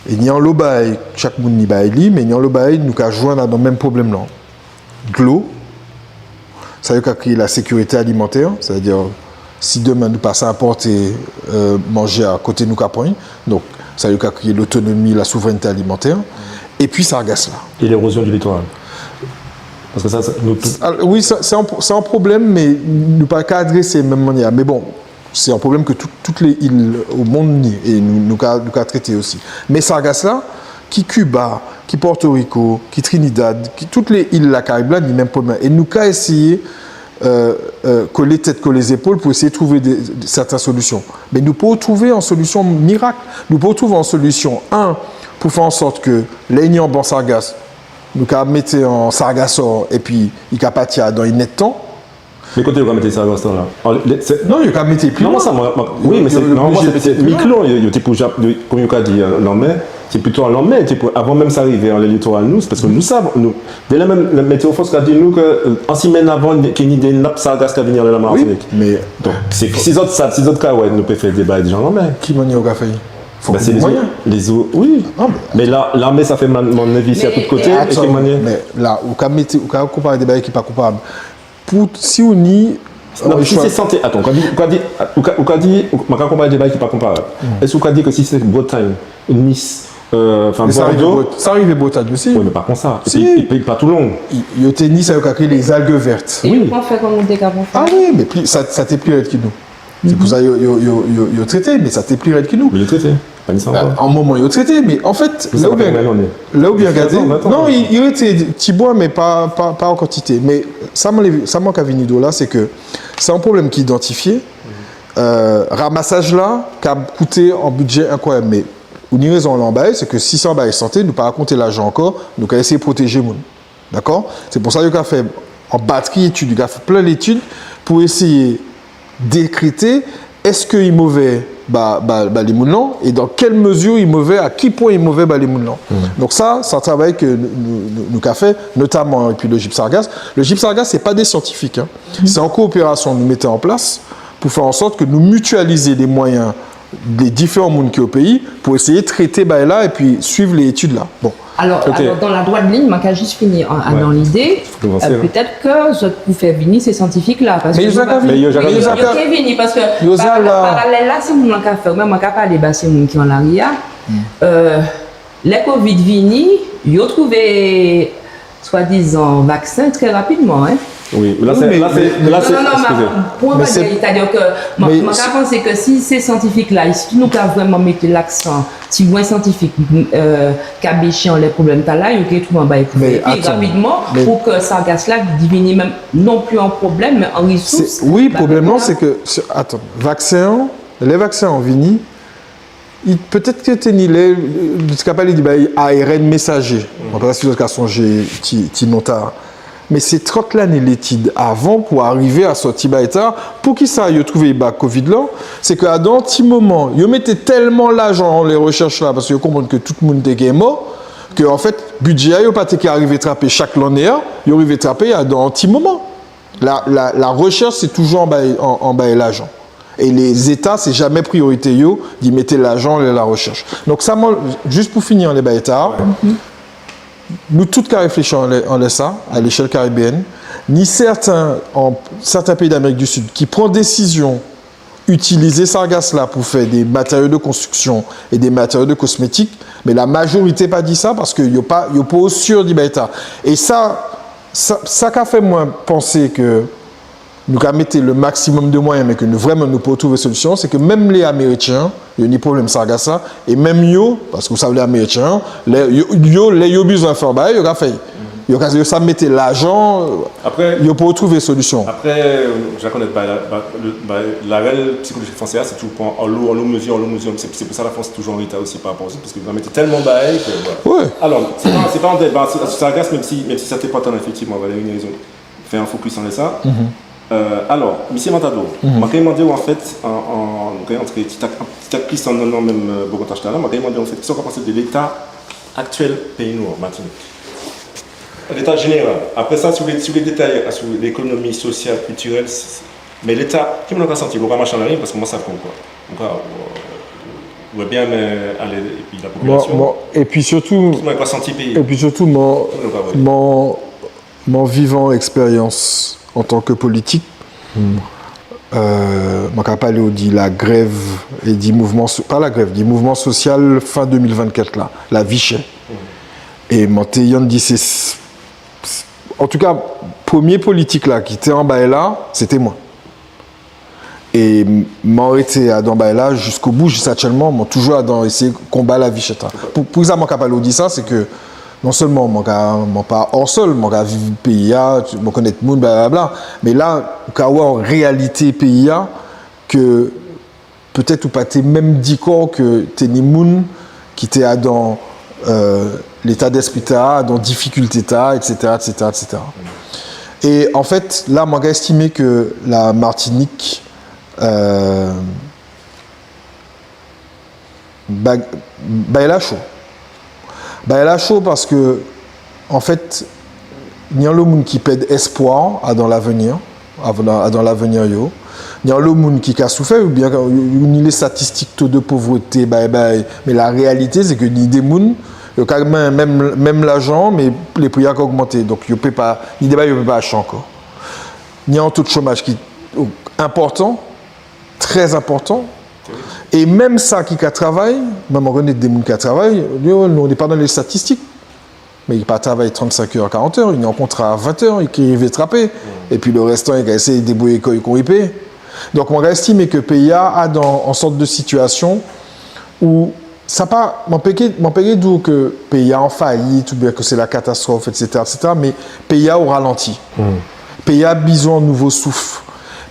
É ni anlo bagay, chak moun ni bagay li, mé ni anlo bagay nou ka jwenn adan menm pwoblem-lan. Dlo, sa yo ka kriyé la sécurité alimentaire, sétadi, si dèmen nou pa sa enpòté, euh, manjé a koté nou ka pran'y, donk sa yo ka kriyé l'autonomie, la souveraineté alimentaire, épi sargas-la. Et l'érosion du littoral. Paske sa, sa, nou tout... Al-, wi, sa, sé an, sé an pwoblem, mé nou pa ka adrésé menm manniè. Mé bon, sé an pwoblem ke tout, tout lé il o mond ni, é nou, nou ka, nou ka trété osi. Mé sargas-la, ki Cuba, ki Porto Rico, ki Trinidad, ki tout lé il Lakarayib-la, ni menm pwoblem. É nou ka éséyé, euh, euh, kolé tet, kolé zépol pou éséyé trouvé dé, dé, sèten solision. Mé nou poko trouvé an solision mirak. Nou poko trouvé an solision, an, pou fè an sòt ke lè i ni an ban sargas, nou ka mété an sargasò, épi i ka pati adan inèdtan. Mé koté yo ka mété sa, avan sa la ? An, lé, sé... Non, yo ka mété pli lwen. Non, sa, mwen, mwen, wi, mé sé, yo, yo nòmalman, sé pli lwen. Yo té oblizé mété pli lwen. Miklon, yo, yo té pou ja, yo, kon yo ka di, euh, lanmè, sé plito an lanmè, té pou, avan menm sa rivé anlè litoral nou, sé paske nou sav, nou, délè menm, lè Météo France ka di nou ke, euh, an simenn avan, ke ni dé nap sargas ka vini anlè la Matinik. Wi, mé... Donk, sé, si zot sav, si zot ka wè, nou pé fè déba dé jan lanmè. Ki manniè ou ka fè ? Fok ni mwayen. Lé zo, wi. Non, mé... Mé la, lamé sa fè man-, mannev isi a tout koté, é ki manniè ? Mé la, ou ka mété, ou ka konparé dé bagay ki pa konparab. Pou, si ou ni... Non, mé si sé santé, atann, ou ka di, ou ka di, ou ka, ou ka di, ou, man ka konparé dé bagay ki pa konparab. Es ou ka di ke si sé Bretagne, Nice, euh, anfen, Bordeaux. Mé sa rivé Bret-, sa rivé Bretagne osi. Wi, mé pa kon sa. Si. Épi, épi pa Toulon. I, yo té ni sa yo ka kriyé les algues vertes. Wi. É yo pa fè kon nou té ka fè. A wi, mé pli, sa, sa té pli red ki nou. Sé pou sa yo, yo, yo, yo, yo trété, mé sa té pli red ki nou. Mé yo trété. Pa ni sa ankò. An moman, yo trété, mé an fet, lè ou bien, lè ou bien gadé, non, i, i rété tibwen, mé pa, pa, pa an kantité. Mé sa, mwen, sa mwen ka vini di la, sé ke sé an pwoblem ki idantifié. Euh, ramasaj-la ka kouté an bidjé enkwayab, mé ou ni rézon anlè an bagay, sé ke si sé an bagay santé, nou pa ka konté lajan ankò, nou ka éséyé pwotéjé moun. Dakò ? Sé pou sa yo ka fè an batri étid, yo ka fè plen létid pou éséyé dékrété es i mové ba, ba, ba lé moun-lan, é dan kel mézi i mové, a ki pwen i mové ba lé moun-lan. Donk sa, sé an travay ke nou, nou, nou, nou ka fè, notaman épi le GIP Sargasses. Le GIP Sargasses, sé pa dé siantifik, en. Sé an koopérasion nou mété an plas pou fè an sòt ke nou mitializé lé mwayen dé diféran moun ki o péyi pou éséyé trété bagay-la épi suiv lé étid-la. Bon. Alò, alò, dan la dwat lign, man ka jis fini an, an, dan lidé, euh, pétèt ke zot pou fè vini sé siantifik-la, paske yo ja ka vini, paske paralèl-la, sé moun-lan ka fè, mwen, man ka palé ba sé moun ki an lari-a. Euh, lè Covid vini, yo trouvé swadizan vaksen trè rapidman, en. Wi, la sé, la sé, la sé, non, non, non, mé pou an bagay, sétadi ke mwen, mwen ka pansé ke si sé siantifik-la, si nou ka vréman mété laksan, ti bwen siantifik, euh, kabéché anlè pwoblèm-tala, yo ké trouvé an bagay pou fè pi rapidman, pou ke sargas-la divini menm non pli an pwoblèm, mé an risous. Wi, pwoblèm-lan, sé ke, sé, atann, vaksen-an, lè vaksen-an vini, I, pétèt ke té ni lè, euh, yo té ka palé di bagay A R N mésajé. Mwen pa sav si zot ka sonjé ti, ti non-tala. Mé sé trant lanné létid avan pou arivé a sòti bagay-tala. Poukisa yo trouvé i ba Covid-la ? Sé ke adan ti moman, yo mété tèlman lajan anlè rechèch-la, paske yo konprann ke tout moun té ké mò, ke, anfèt, bidjé-a, yo pa té ké arivé trapé chak lanné-a, yo rivé trapé adan ti moman. La, la, la rechèch, sé toujou an bagay, an, an bagay lajan. É lé Zéta, sé jamé priyorité yo di mété lajan anlè la rechèch. Donk sa, mwen, jis pou fini anlè bagay-tala, nou tout ka réfléchi anlè, anlè sa, a léchèl karibéyèn. Ni sèten, an, sèten péyi d'Amérik di Sid ki pran désizion itilizé sargas-la pou fè dé matério de konstriksion é dé matério de kosmétik, mé la majorité pa di sa, paske yo pa, yo pa o sir di bagay-tala. É sa, sa, sa ka fè mwen pansé ke nou ka mété le maximum de moyens, mé ke nou, vréman, nou pa o trouvé solision, sé ke menm lé Amérikien, yo ni pwoblèm sargas-la, é menm yo, paske ou sav lé Amérikien, lè yo, yo, lè yo bizwen fè an bagay, yo ka fè. Yo ka, yo sa mété lajan, yo pa o trouvé solision. Apré, euh, ja konnet, ba, ba, le, ba, larel psikolojik fransé-a, sé toujou pran anlo, anlo mizi, anlo mizi. Sé, sé pou sa Lafrans toujou an réta osi pa rapò a zot, paske yo ka mété tèlman bagay ke, vwala. Wi. Alò, sé pa, sé pa an déba, sé, sé sargas, menm si, menm si sa té pa tan, éfektivman, Valérie ni rézon. Fè an fokis anlè sa. Euh, alò, misié Matador, man ka mandé'w, anfet, an, an, nou ka antré titak, titak plis an, an, an menm, euh, bokantaj-tala, man ka mandé'w, anfet, kisa ou ka pansé de léta aktiel péyi nou an, Matinik ? Léta jénéral. Apré sa, si ou lé, si ou lé détayé, asou lékonomi, sosial, kiltirel, s-, s-, mé léta, ki manniè ou ka santi'w, ou ka maché anlè li, paske mwen sa kon kwa. Ou ka, euh, ou bien, mé, alé, épi lapopilasion. Mwen, mwen, épi sirtou, ki manniè ou ka santi péyi ? Épi sirtou, mwen, ki manniè ou ka wè ? Mwen, Mwen viv an ekspérians antan ke politik. Euh, mwen ka palé'w di lagrev é di mouvman so-, pa lagrev, di mouvman sosial fen dé mil vennkat la, lavi chè. É mwen té yonn di sé, s-, s-, antouka, prèmié politik la ki té anba la, sé té mwen. É m-, mwen rété adan bagay-la jiskobout, jis aktièlman, mwen toujou adan éséyé konba lavi chè-a. Pou, poukisa mwen ka palé'w di sa, sé ke non selman mwen ka, mwen pa hors sol, mwen ka viv péyi-a, mwen konnet moun, blablabla. Mé la, ou ka wè an réalité péyi-a, ke pétet ou pa té menm di kò'w ke té ni moun ki té adan, euh, léta d'espri-tala, adan difikilté-tala, et cetera, et cetera, et cetera. É anfet, la, mwen ka estimé ke la Matinik, euh, ba-, bagay-la cho. Bagay-la cho paske, anfet, ni anlo moun ki ped espwa adan lavenir, adan, adan lavenir yo. Ni anlo moun ki ka soufè, oubien, ou, ou ni lé statistik, taux de pauvreté, bay, bay. Mé la réalité, sé ke ni dé moun, yo ka menm, menm, menm lajan, mé lé pri-a ka ogmanté. Donk, yo pé pa, ni dé bagay yo pé pa achté ankò. Ni an taux de chômage ki enpòtan, trè enpòtan. É menm sa ki ka travay, menm an konnet dé moun ki ka travay, yo, nou, nou pa dan lé statistik. Mé i pa travay trannsenk è, karant è, i ni an kontra a ven è, i ki rivé trapé. Épi lé restan, i ka éséyé débouyé kò'y kon i pé. Donk, mwen ka estimé ke péyi-a adan an sòt de sitiasion ou sa pa, mwen pé ké, mwen pé ké di'w ke péyi-a an fayit, oubien ke sé la katastrof, et cetera, et cetera, mé péyi-a o ralanti. Péyi-a bizwen an nouvo souf.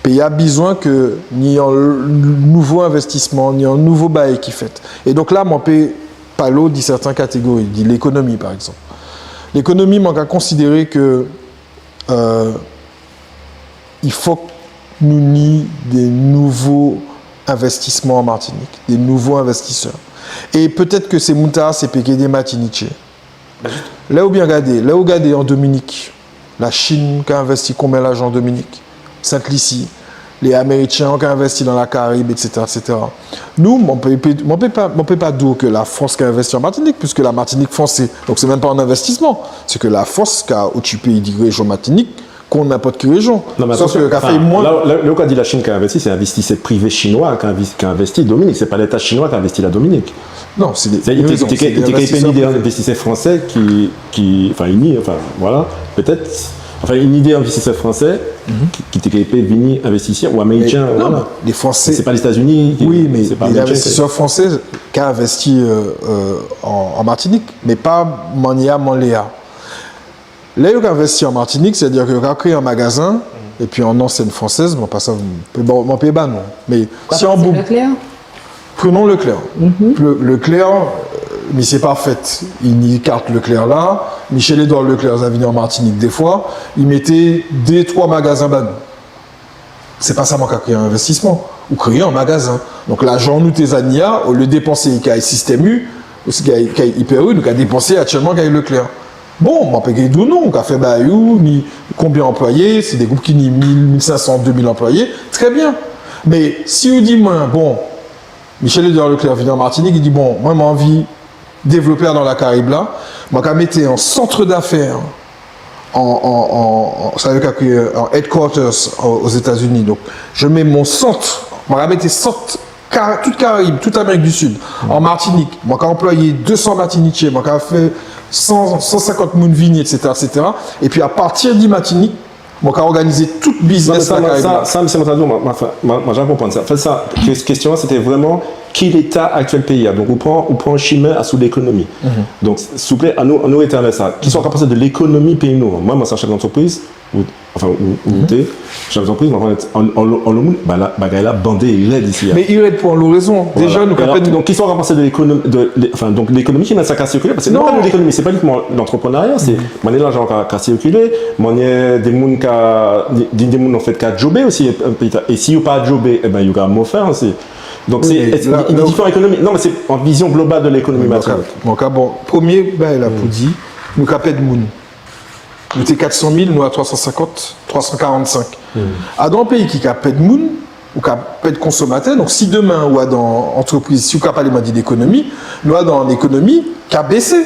Péyi-a bizwen ke ni an l-, nouvo envestisman, ni an nouvo bagay ki fet. É donk la, mwen pé palé'w di sèten katégori, di lékonomi, pa egzanp. Lékonomi, mwen ka konsidéré ke, euh, i fok nou ni dé nouvo envestisman an Matinik, dé nouvo envestisè. É pétet ke sé moun-tala, sé pé ké dé Matinitjé. Lè ou bien gadé, lè ou gadé an Dominik, Lachin ka envesti konbien lajan an Dominik, Sent-Lisi, Lé Amériken ka envesti dan la Karib, et cetera, et cetera. Nou, man pé, pé, man pé pa, man pé pa di'w ke la Frans ka envesti an Matinik, piske la Matinik fransé. Donk sé menm pa an envestisman. Sé ke la Frans ka okipé di réjion Matinik, kon nenpot ki réjion. Non, mé atansion, anfen, la, la, la ou ka di la Chin ka envesti, sé envestisè privé chinwa ki envesti, ki envesti Dominik. Sé pa Léta chinwa ki envesti la Dominik. Non, sé dé, sé, i té, i té, i té ké ni dé envestisè fransé ki, ki, anfen, i ni, anfen, voilà, pétet, anfen, i ni dé envestisè fransé ki, ki té ké pé vini envesti, ou Amériken, voilà. Mé non, mé lé Fransé. Sé pa Létazini ki, wi, mé sé pa lé envestisè fransé ka envesti, euh, euh, an, an Matinik, mé pa manniè man lé a. Lè yo ka envesti an Matinik, sétadi ke yo ka kréyé an magazen, épi an ansèn fransez, man pa sav, man pé ba, man pé ba non. Mé si an boug, Leclerc ? Prenons Leclerc. Le-, Leclerc, euh, misié pa fet, i ni kat Leclerc la, Michel-Édouard Leclerc, sa vini an Matinik dé fwa, i mété dé, twa magazen ba nou. Sé pa sa man ka kriyé an envestisman. Ou kriyé an magazen. Donk, lajan nou té za ni a, olié dépansé kay Système U, osi kay, kay Hyper U, nou ka dépansé aktièlman kay Leclerc. Bon, man pé ké di'w non, ou ka fè bay ou, ni konbien anplwayé, sé dé group ki ni mil, mil senk san, dé mil anplwayé, trè bien. Mé si ou di mwen, bon, Michel-Édouard Leclerc vini an Matinik, i di, bon, mwen, man anvi dévlopé adan la Karib la, man ka mété an centre d'affaires an, an, an, an, sa yo ka kriyé an headquarters o, o Zétazini. Donk, je mets mon centre, man ka mété sant Ka-, tout Karib, tout Amérik di Sid, an Matinik, man ka anplwayé dé san Matinitjé, man ka fè san, san senkant moun vini, et cetera, et cetera. Épi, a pati di Matinik, man ka òganizé tout biznis la Karib la. Non, mé sa, sa, sa, sé mwen, man, man, man, man ja konprann sa. An fet, sa, ké-, kestion-an, sété vréman ki léta aktiel péyi a. Donk, ou pran, ou pran chimen asou lékonomi. Donk, souplé, annou, annou rété avè sa. Kisa ou ka pansé di lékonomi péyi nou ? Mwen, mwen sé an chef d'entreprise, ou, anfen, ou, ou té, chef d'entreprise, mé an fet, an, an, an, an, ba, la, bagay-la bandé, i red isi-a. Mé i red pou anlo rézon. Voilà. Déja, nou ka ped. Donk, kisa ou ka pansé di lékonomi, di, lé-, anfen, donk, lékonomi ki mèt sa ka sirkilé, paske nou pa di lékonomi, sé pa inikman lantreprenarya, sé, manniè lajan ka, ka sirkilé, manniè dé moun ka, dé, dé moun, an fet, ka djobé osi, é, é, é si yo pa djobé, ében, yo ka mové osi. Donk, sé, i, i, i diféran ékonomi. Non, mé sé an vizion global di lékonomi, Mathieu. Bon, bon, bon, prèmié, ben, la, pou di, nou ka ped moun. Nou té kat san mil, nou a twa san senkant, twa san karant-senk. Adan an péyi ki ka ped moun, ou ka ped konsomatè, donk si dèmen ou adan antrepriz, si ou ka palé mwen di lékonomi, nou adan an ékonomi ka bésé.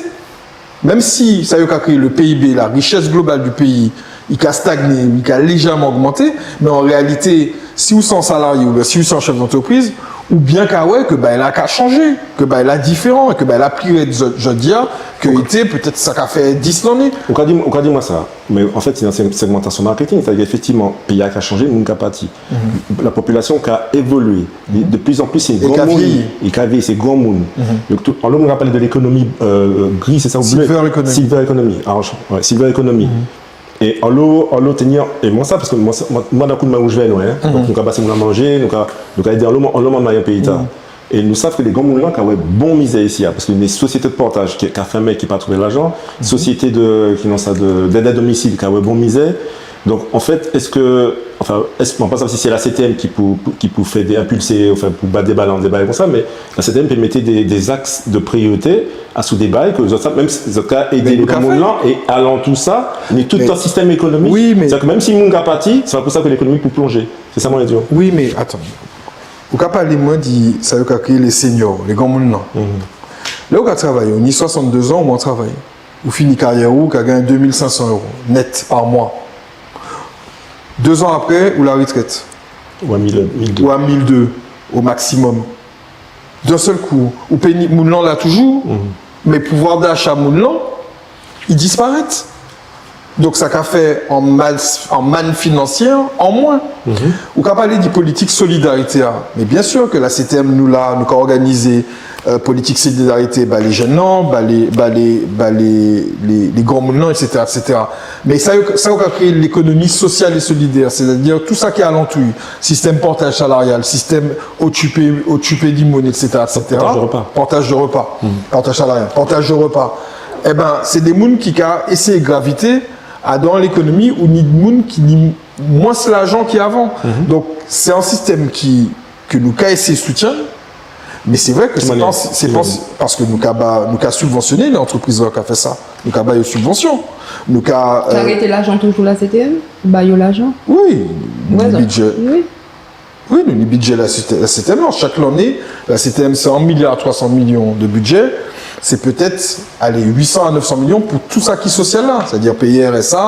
Menm si sa yo ka kriyé le P I B, la richesse globale du pays, i ka stagné, i ka léjèman ogmanté, mé an réalité, si ou sé an salarié oubien si ou sé an chef d'entreprise, ou bien ka wè ke bagay-la ka chanjé, ke bagay-la diféran, ke bagay-la pli red jò-, jòdi-a, ke i té pétet sa ka fè dis lanné. Ou ka di, ou ka di mwen sa, mé an fet, sé an seg-, segmentation marketing, sétadi éfektivman, péyi-a ka chanjé, moun ka pati. La popilasion ka évolié. De plus en plus, sé gran moun. É ka viéyi. É ka viéyi, sé gran moun. Donk, tout, anlo moun ka palé di lékonomi, euh, gri, sé sa, ou blé ? Silver economy. Silver economy. Alò, wè, silver economy. É anlo, anlo té ni, é mwen sa, paske mwen, mwen, mwen, dan kou, mwen wouj vè nwè, en. Donk, nou ka ba sé moun-lan manjé, nou ka, nou ka édé anlo, anlo manmay an péyi-tala. É nou sav ke lé gran moun-lan ka wè bon mizè isi-a, paske ni sosiété di pòtaj ki, ka fèmen, ki pa trouvé lajan, sosiété di, ki non sa, di, d'èd a domisil ka wè bon mizè. Donk, an fet, es, anfen, es, mwen pa sav si sé la C T M ki pou, pou, ki pou fè dé, enpilsé, anfen, pou bat dé balan, dé bagay kon sa, mé la C T M pé mété dé, dé zaks di priyorité asou dé bagay ke zot sa, menm si zot ka édé lé gran moun-lan, é alantou sa, ni tout an sistenm ékonomik. Wi, mé sétadi ke menm si moun ka pati, sé pa pou sa ke lékonomi pou plonjé. Sé sa mwen lé di'w. Wi, mé atann. Ou ka palé mwen di sa yo ka kriyé lé senior, lé gran moun-lan. Lè ou ka travay, ou ni swasanndé zan, ou an travay. Ou fini karyè ou, ou ka gannyé dé mil senk san éwo net pa mwa. Dé zan apré, ou la rétret. Ou a mil, mil dé. Ou a mil dé o maksimòm. D'an sel kou, ou pé ni, moun-lan la toujou, mé pouvwa dacha moun-lan, i disparet. Donk, sa ka fè an mal, an mann finansiè an mwen. Ou ka palé di politik solidarité a. Mé bien sir ke la C T M, nou la, nou ka òganizé, euh, politik solidarité ba lé jenn-lan, ba lé, ba lé, ba lé, lé, lé gran moun-lan, et cetera, et cetera. Mé sa, sa ou ka kriyé lékonomi sosial é solidè, sétadi tou sa ki alantou, sistenm pòtaj salarial, sistenm okipé, okipé di moun, et cetera, et cetera. Pòtaj di répa. Pòtaj di répa. Pòtaj salarial, pòtaj di répa. Ében, sé dé moun ki ka éséyé gravité adan lékonomi ou ni moun ki ni mwens lajan ki avan. Donk, sé an sistenm ki, ke nou ka éséyé soutienn, mé sé vré ke sé pa, sé pa, paske nou ka ba, nou ka sibvansioné lé antrepriz ka fè sa. Nou ka ba yo sibvansion. Nou ka, euh, arété lajan toujou la C T M, ba yo lajan. Wi, wè, bidjé. Wi. Wi, nou ni bidjé la CTM, la CTM, non, chak lanné, la CTM, sé an miliar twa san milion de bidjé, sé pétet, alé, uit san a nef san milion pou tout sa ki sosial la, sétadi péyé RSA,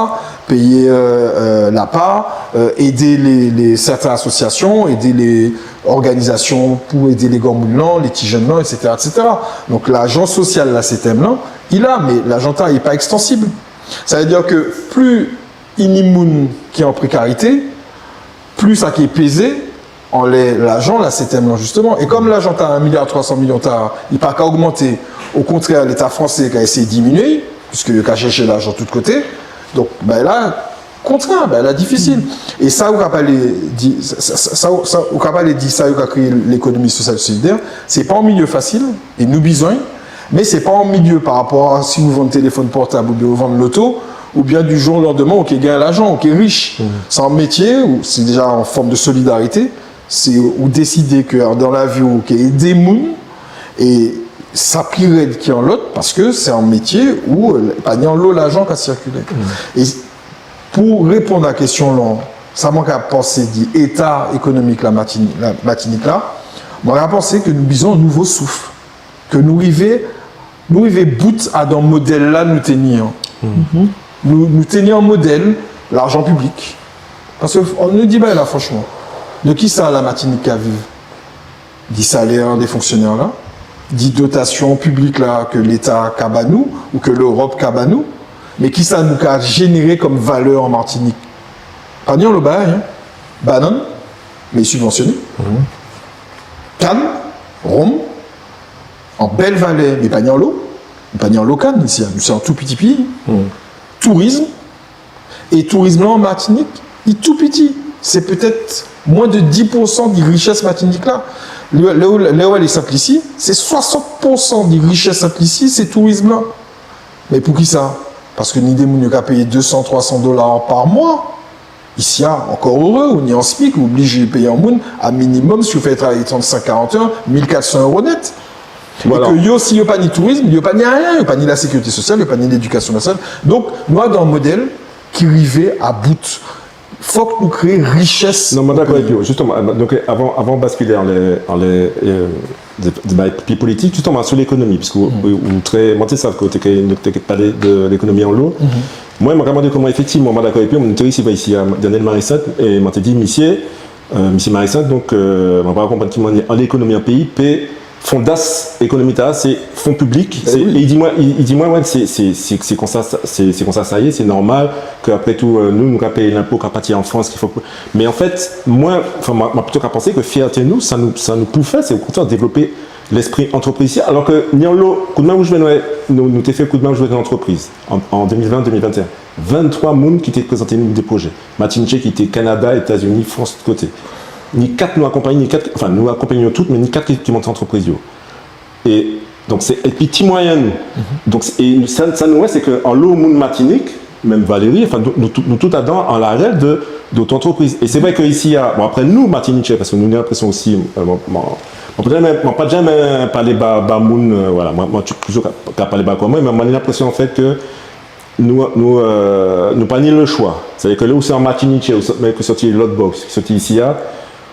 péyé, euh, euh, l'APA, euh, édé lé, lé, sèten asosiasion, édé lé òganizasion pou édé lé granmoun-lan, lé ti jenn-lan, et cetera, et cetera. Donk, lajan sosial la CTM lan, i la, mé lajan-tala, i pa ekstansib. Sa vé di ke pli i ni moun ki an prékarité, pli sa ki pézé anlè lajan la CTM lan, jisteman. É kom lajan-tala, an miliar twa san milion-tala, i pa ka ogmanté, okontrè, Léta fransé ka éséyé diminié'y, piske yo ka chèché lajan tout koté. Donk, ben la, kontrè, ben la, difisil. É sa, ou ka palé di, sa, sa, sa, sa, ou ka palé di sa, yo ka kriyé lékonomi sosial solidè, sé pa an milié fasil, é nou bizwen, mé sé pa an milié pa rapò a si ou vann téléfòn pòtab oubien ou vann loto, oubien di jou o landemen, ou ké genyen lajan, ou ké rich. Sé an métié, ou sé déja an fòm de solidarité, sé ou désidé ke dan lavi ou ké édé moun, é sa pli red ki an lot, paske sé an métié ou, euh, pa ni anlo lajan ka sikilé. É pou réponn a kestion-lan, sa mwen ka pansé di éta ékonomik la Matini-, la Matinik la, mwen ka pansé ke nou bizwen an nouvo souf, ke nou rivé, nou rivé bout adan model-la nou té ni an. Nou, nou té ni an model lajan piblik. Paske, annou di bagay-la franchman, di kisa la Matinik ka viv ? Di salè dé fonksionè-la, di dotasion piblik la ke Léta ka ba nou, ou ke Lérop ka ba nou, mé kisa nou ka jénéré kom valè an Matinik ? Pa ni anlo bagay, en. Banann, mé sibvansioné. Kann, rom, an bel valè, mé pa ni anlo. Pa ni anlo kann isi-a, nou sé an tou piti péyi. Tourism, é tourism-lan an Matinik, i tou piti. Sé pétet mwens de dis pou san di richès Matinik la. Lè, lè, lè ou alé Sent-Lisi, sé swasant pou san di richès Sent-Lisi, sé tourism-lan. Mé poukisa ? Paske ni dé moun yo ka péyé dé san, twa san dola pa mwa. Isi-a, ankò éré, ou ni an smic, ou oblijé péyé an moun, a minimòm, si ou fè travay trannsenk, karant èr, mil kat san éro net. Voilà. É ke yo, si yo pa ni tourism, yo pa ni ayen, yo pa ni la sékirité sosial, yo pa ni lédikasion nasional. Donk, nou adan an model ki rivé a bout. Fok nou kréyé richès. Non, mwen dakò avè'w. Jisteman, donk, avan, avan baskilé anlè, anlè, euh, dé, dé bagay pli politik, jisteman, asou lékonomi, piske ou, ou, ou trè, mwen té sav ke ou té ké, té ké palé di lékonomi anlo. Mwen, mwen ka mandé koman, éfektivman, mwen dakò épi'w, mwen té risivwè isi-a, euh, Daniel Marie-Sainte, é mwen té di, misié, euh, misié Marie-Sainte, donk, euh, mwen pa konprann ki manniè, an lékonomi an péyi, pé fondas ékonomi-tala, sé fon piblik. É wi. É i di mwen, i, i di mwen, wè, sé, sé, sé, sé konsa, sé, sé konsa sa yé, sé nòmal ke, apré tou, euh, nou, nou ka péyé lenpo, ka pati an Frans, ki fo Mé anfet, mwen, anfen, mwen, mwen plito ka pansé ke fièté nou, sa nou, sa nou pou fè, sé okontrè dévlopé lespri antrepriz isi-a. Alò ke ni anlo koudmen ou jwenn, wè, nou, nou té fè koudmen ou jwenn antrepriz an, an dé mil ven, dé mil ventéen. Venntwa moun ki té prézanté nou dé projé. Matinitjé ki té Kanada, Étazini, Frans, tout koté. Ni kat nou akonpanyé, ni kat, anfen, nou akonpanyé yo tout, mé ni kat ki, ki monté antrepriz yo. É donk, sé, épi ti mwayen nou. Donk, é sa, sa nou wè, sé ke anlo moun Matinik, menm Valérie, anfen, nou, nou tout, nou tout adan an larel de, de oto-antrepriz. É sé vré ke isi-a, bon, apré nou, Matinitjé, paske nou ni lenprésion osi, euh, bon, bon, mwen pa janmen, mwen pa janmen palé ba, ba moun, euh, vwala, mwen, mwen toujou ka, ka palé ba kò mwen, mé mwen ni lenprésion, anfet, ke nou, nou, euh, nou pa ni le chwa. Sétadi ke lè ou sé an Matinitjé, ou sot, mé ke sòti lot bò, ki sòti isi-a,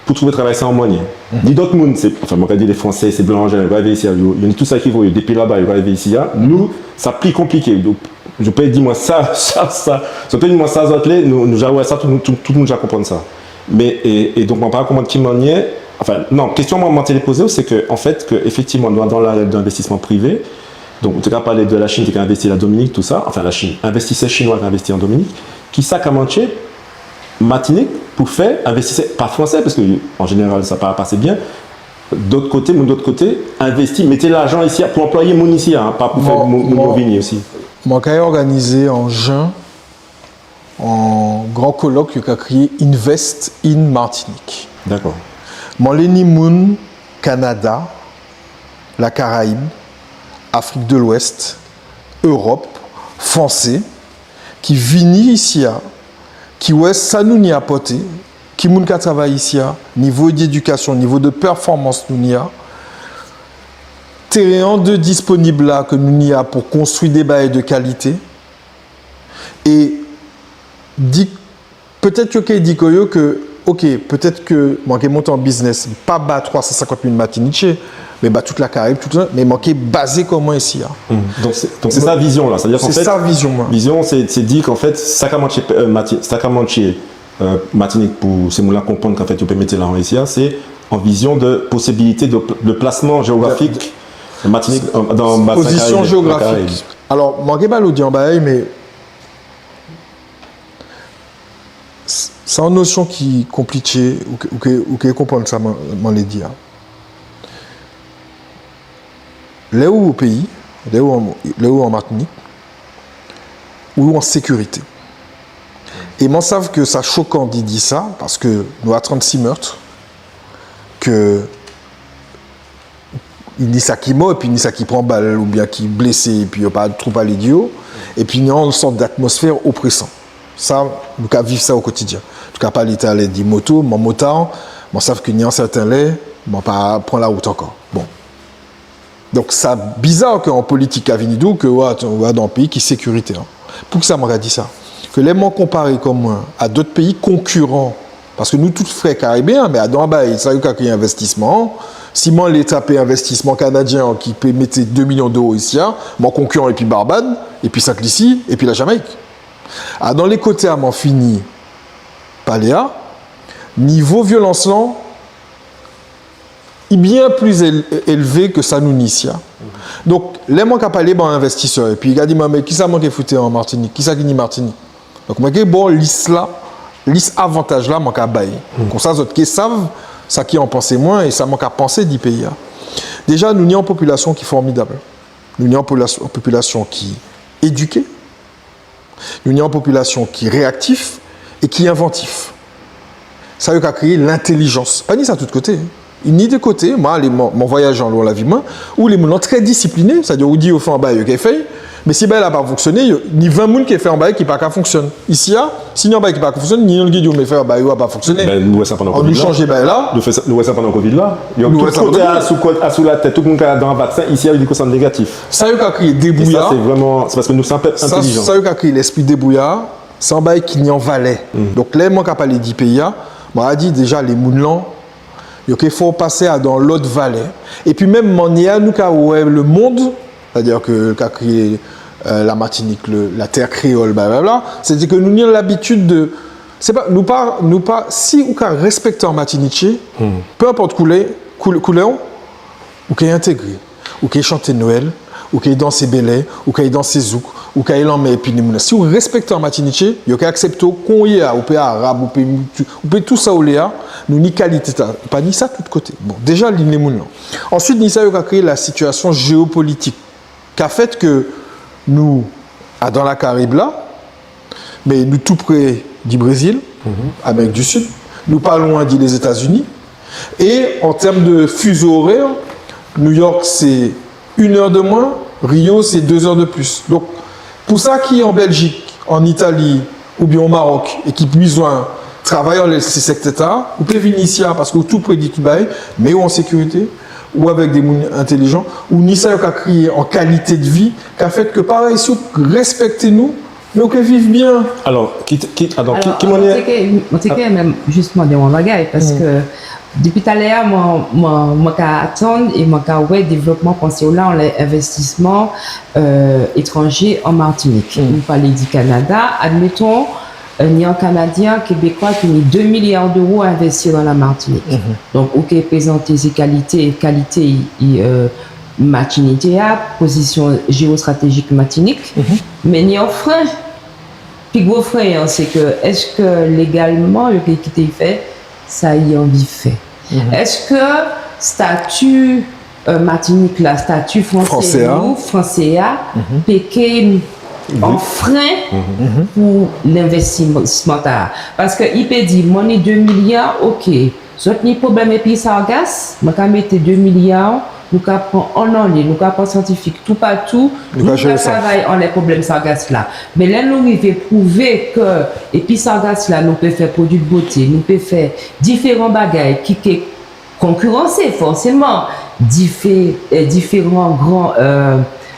pou trouvé travay, sé an manniè. Ni dot moun, sé, anfen, mwen ka di lé Fransé, sé blan, an jénéral, yo ka rivé isi-a, yo, yo ni tout sa ki vo yo, dépi laba, yo ka rivé isi-a. Nou, sa pli konpliké. Donk, zot pé di mwen sa, sa, sa. Zot pé di mwen sa zot lé, nou, nou ja wè sa, tout, tout, tout moun ja konprann sa. Mé, é, é donk, mwen pa konprann ki manniè, anfen, non, kestion mwen, mwen té lé pozé'w, sé ke, anfet, ke, éfektivman, nou, dan la, dan lenvestisman privé, donk, ou té ka palé de la Chine, té ka envesti la Dominik, tout sa, anfen, la Chine, envestisè chinwa ka envesti an Dominik, kisa ka mantjé Matinik pou fè envestisè, pa fransé, paske an jénéral sa pa pasé bien, dot koté, moun dot koté, envesti, mété lajan isi-a pou anplwayé moun isi-a, en, pa pou fè moun, moun yo vini osi. Mwen ka òganizé an jen an gran kolok yo ka kriyé Invest in Martinique. Dakò. Mwen lé ni moun Kanada, la Karayib, Afrik de Lwès, Ewop, fransé, ki vini isi-a, ki wè sa nou ni a pòté, ki moun ka travay isi-a, nivo d'édikasion, nivo de pèfòmans nou ni a, teren-an de disponib la ke nou ni a pou konstwi dé bagay de kalité, é di, pétet yo ké di kò yo ke OK, pétet ke mwen ké monté an biznes, pa ba twa san senkant mil Matinitjé, mé ba tout Lakarayib, tout sa, mé mwen ké bazé kò mwen isi-a. Donk sé, donk sé sa vizion-la. Sétadi ke an fet, sé sa vizion-la. Vizion, sé, sé di ke an fet, sa ka mantjé, euh, Mati-, sa ka mantjé, euh, Matinik pou sé moun-la konprann ke an fet, yo pé mété lajan isi-a, sé an vizion de posibilité de, de plasman jéografik Matinik, euh, dan basen Karayib. Pozision jéografik. Alò, mwen ké ba zot an bagay, mé Sé an nosion ki konplitjé, ou ké, ou ké, ou ké konprann sa man, man lé di a. Lè ou o péyi, lè ou an, lè ou an Matinik, ou an sékirité. É mwen sav ke sa chokan di di sa, paske nou a trannsis meurtres, ke ni sa ki mò, épi ni sa ki pran bal, oubien ki blésé, épi yo pa two palé di yo, épi ni an sòt d'atmosfè oprésan. Sa, nou ka viv sa o kotidien. Nou ka palé talè di moto, mwen motard, mwen sav ke ni an sèten lè, mwen pa pran larout ankò. Bon. Donk, sa bizar ke an politik ka vini di'w ke ou, ou dan an péyi ki sékiritè. Poukisa mwen ka di sa ? Ke lè mwen konparé kò mwen a dot péyi konkiran, paske nou tout frè karibéyen, mé adan bagay sa yo ka kriyé envestisman, si mwen lé trapé envestisman kanadien ki pé mété dé milion d'éwo isi-a, mwen konkiran épi Barbad, épi Sent-Lisi, épi Lajamayik. Adan lé koté-a mwen fini palé a, nivo violans-lan, i bien pli él-, élvé ke sa nou ni isi-a. Donk, lè mwen ka palé ba envestisè, épi i ka di mwen, mé kisa mwen ké fouté an Matinik, kisa ki ni Matinik. Donk, mwen ké ba'w lis-la, lis avantaj-la mwen ka ba'y. Konsa, zot ké sav sa ki an pansé mwen é sa mwen ka pansé di péyi-a. Déja, nou ni an popilasion ki fòmidab. Nou ni an popilasion, popilasion ki édiké. Nou ni an popilasion ki réaktif é ki envantif. Sa yo ka kriyé lentélijans. Pa ni sa tout koté. Ni dé koté, mwen, alé, mwen, mwen vwayajé anlo lavi mwen, ou lé moun-lan trè disipliné, sétadi ou di yo fè an bagay, yo ké fè'y, mé si bagay-la pa fonksioné, yo, ni ven moun ké fè an bagay ki pa ka fonksioné. Isi-a, si ni an bagay ki pa ka fonksioné, ni yonn ki di yo, mé frè, bagay-la pa fonksioné. Ben, nou wè sa pandan Kovid-la. Annou chanjé bagay-la. Nou fè sa, nou wè sa pandan Kovid-la. Yo tout koté asou, asou latèt, tout moun ka adan vaksen, isi-a, yo di ke sa négatif. Sa yo ka kriyé débrouya. É sa, sé vréman, sé paske nou sé an pèp entélijan. Sa yo ka kriyé lespri débrouya, sé an bagay ki ni an valè. Donk, lè mwen ka palé di péyi-a, mwen ka di déja lé moun-lan, yo ké fè'w pasé adan lot valè. Épi menm manniè-a nou ka wè le monde, sétadi ke ka kriyé, euh, la Martinique, le, la terre créole, blablabla, sétadi ke nou ni labitid de, sé pa, nou pa, nou pa, si ou ka respekté an Matinitjé, pé enpot koulè, koulè, koulè'w, ou ké entégré, ou ké chanté Nwèl, ou ké dansé bèlè, ou ké dansé zouk, ou ké lanmè épi ni moun. Si ou respekté an Matinitjé, yo ké aksepté'w kon ou yé a, ou pé arab, ou pé, ou pé tou sa ou lé a, nou ni kalité-tala, pa ni sa tout koté. Bon, déja, ni lé moun-lan. Answit, ni sa yo ka kriyé la sitiasion jéopolitik. Ka fè ke nou, adan Lakarib-la, mé nou tou pré di Brézil, Amérik di Sid, nou pa lwen di Lézétazini. É an tèm de fizo orè, New York, sé inè de mwens, Rio, sé dé zè de plis. Donk, pou sa ki an Bèljik, an Itali, oubien o Marok, é ki bizwen travay anlè sé sektè-tala, ou pé vini isi-a, paske ou tou pré di tout bagay, mé ou an sékirité, ou avèk dé moun entélijan, ou ni sa yo ka kriyé an kalité de vi, ka fè ke parèy, si ou respekté nou, mé ou ké viv bien. Alò, ki, ki, alò, ki, ki manniè... Mwen té ké, mwen té ké menm jis mandé'w an bagay, paske dépi talè-a, mwen, mwen, mwen ka atann é mwen ka wè dévlopman pansé'w la, anlè envestisman, euh, étranjé an Matinik. Ou palé di Kanada, admettons, euh, ni an Kanadien, Kébékwa, ki ni dé miliar d'éwo envesti dan la Matinik. Donk, ou ké prézanté sé kalité, kalité, i, i, euh, Matinitjé a, pozision jéostratèjik Matinik, mé ni an fren. Pi gwo fren-an, sé ke, èske légalman, yo ké kité'y fè sa i anvi fè ? Èske stati, euh, Matinik la, stati fransé, fransé a, nou, fransé a, pé ké an fren pou lenvestisman-tala ? Paske i pé di, mwen ni dé miliar, OK. Zot ni pwoblèm épi sargas, mwen ka mété dé miliar, nou ka pran an lanné, nou ka pran siantifik toupatou, nou ka travay anlè pwoblèm sargas-la. Mé lè nou rivé pwouvé ke épi sargas-la, nou pé fè pwodui de boté, nou pé fè diféran bagay ki ké konkiransé fòséman difé-, euh, diféran gran, euh,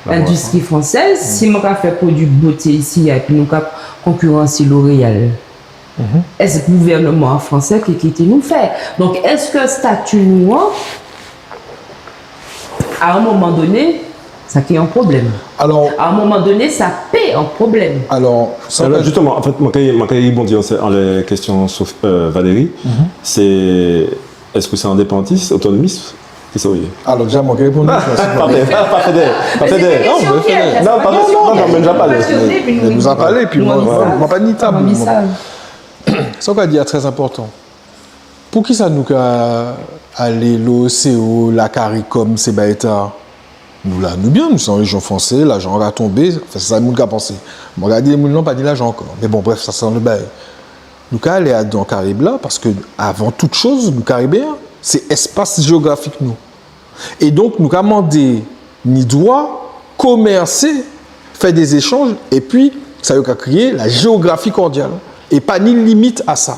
endistri fransèz, si mwen ka fè pwodui de boté isi-a, épi nou ka konkiransé L'Oréal. Eské gouvènman fransé ki kité nou fè ? Donk, eské stati nou an, a an moman doné, sa ki an pwoblem ? Alò, a an moman doné, sa pé an pwoblem. Alò, sa... Alò, jisteman, an fet, mwen kay, mwen kay ribondi anlè kestion Sof-, euh, Valérie. Sé, eské sé endépandantis, otonomis ? Kisa ou yé ? Alò, déja, mwen kay réponn. Pa fè dé, pa fè dé. Non, mé fè dé. Non, pa fè dé. Non, non, mé nou ja palé. Mé nou ja palé, épi mwen, mwen, mwen pa ni tab. Sa ou ka di a trè enpòtan. Poukisa nou ka alé l'O E C O, la CARICOM, sé bagay-tala ? Nou la, nou bien, nou sé an réjion fransé, lajan ka tonbé, anfen, sé sa moun ka pansé. Mwen ka di, moun-lan pa ni lajan ankò. Mé bon, bref, sa sé an lot bagay. Nou ka alé adan Karib-la, paske, avan tout choz, nou Karibéyen. Sé espas jéografik nou. É donk, nou ka mandé ni dwa komèsé, fè dé zéchanj, épi sa yo ka kriyé la jéografi kòdial. É pa ni limit a sa.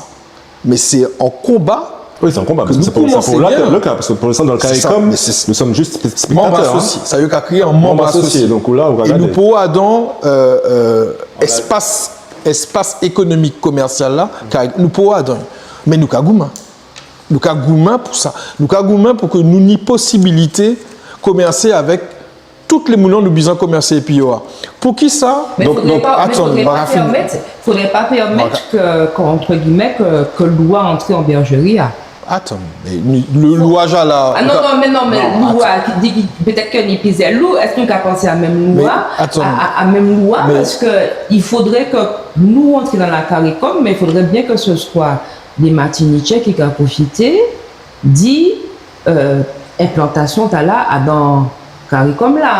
Mé sé an konba. Wi, sé an konba, paske sé pou, sé pou la, le ka, paske pou lenstan, dan le CARICOM, nou sòm jis spé-, spéktatè, hein. Manm asosié, sa yo ka kriyé an manm asosié. Manm asosié, donk, la, ou ka gadé. É nou poko adan, euh, euh, espas, espas ékonomik komèsial la, ka, nou poko adan. Mé nou ka goumen. Nou ka goumen pou sa. Nou ka goumen pou ke nou ni posibilité komèsé avèk tout lé moun nou bizwen komèsé épi yo a. Poukisa ? Mé donk, fodré donk, pa, mé atann, fodré pa pèmèt, fodré pa pèmèt ke, ke, entre guillemets, ke, ke lou-a antré an bèjéri-a. Atann, mé ni, le, lou-a ja la. Ah non, non, mé non, mé lou-a, ki di, ki, pétèt ke ni pliziè lou, eské nou ka pansé a menm lou-a, a, a, a menm lou-a, paske il faudrait que nou antré dan la CARICOM, mé il faudrait bien que ce soit dé Matinitjé ki ka pwofité di, euh, enplantasion-tala adan CARICOM la.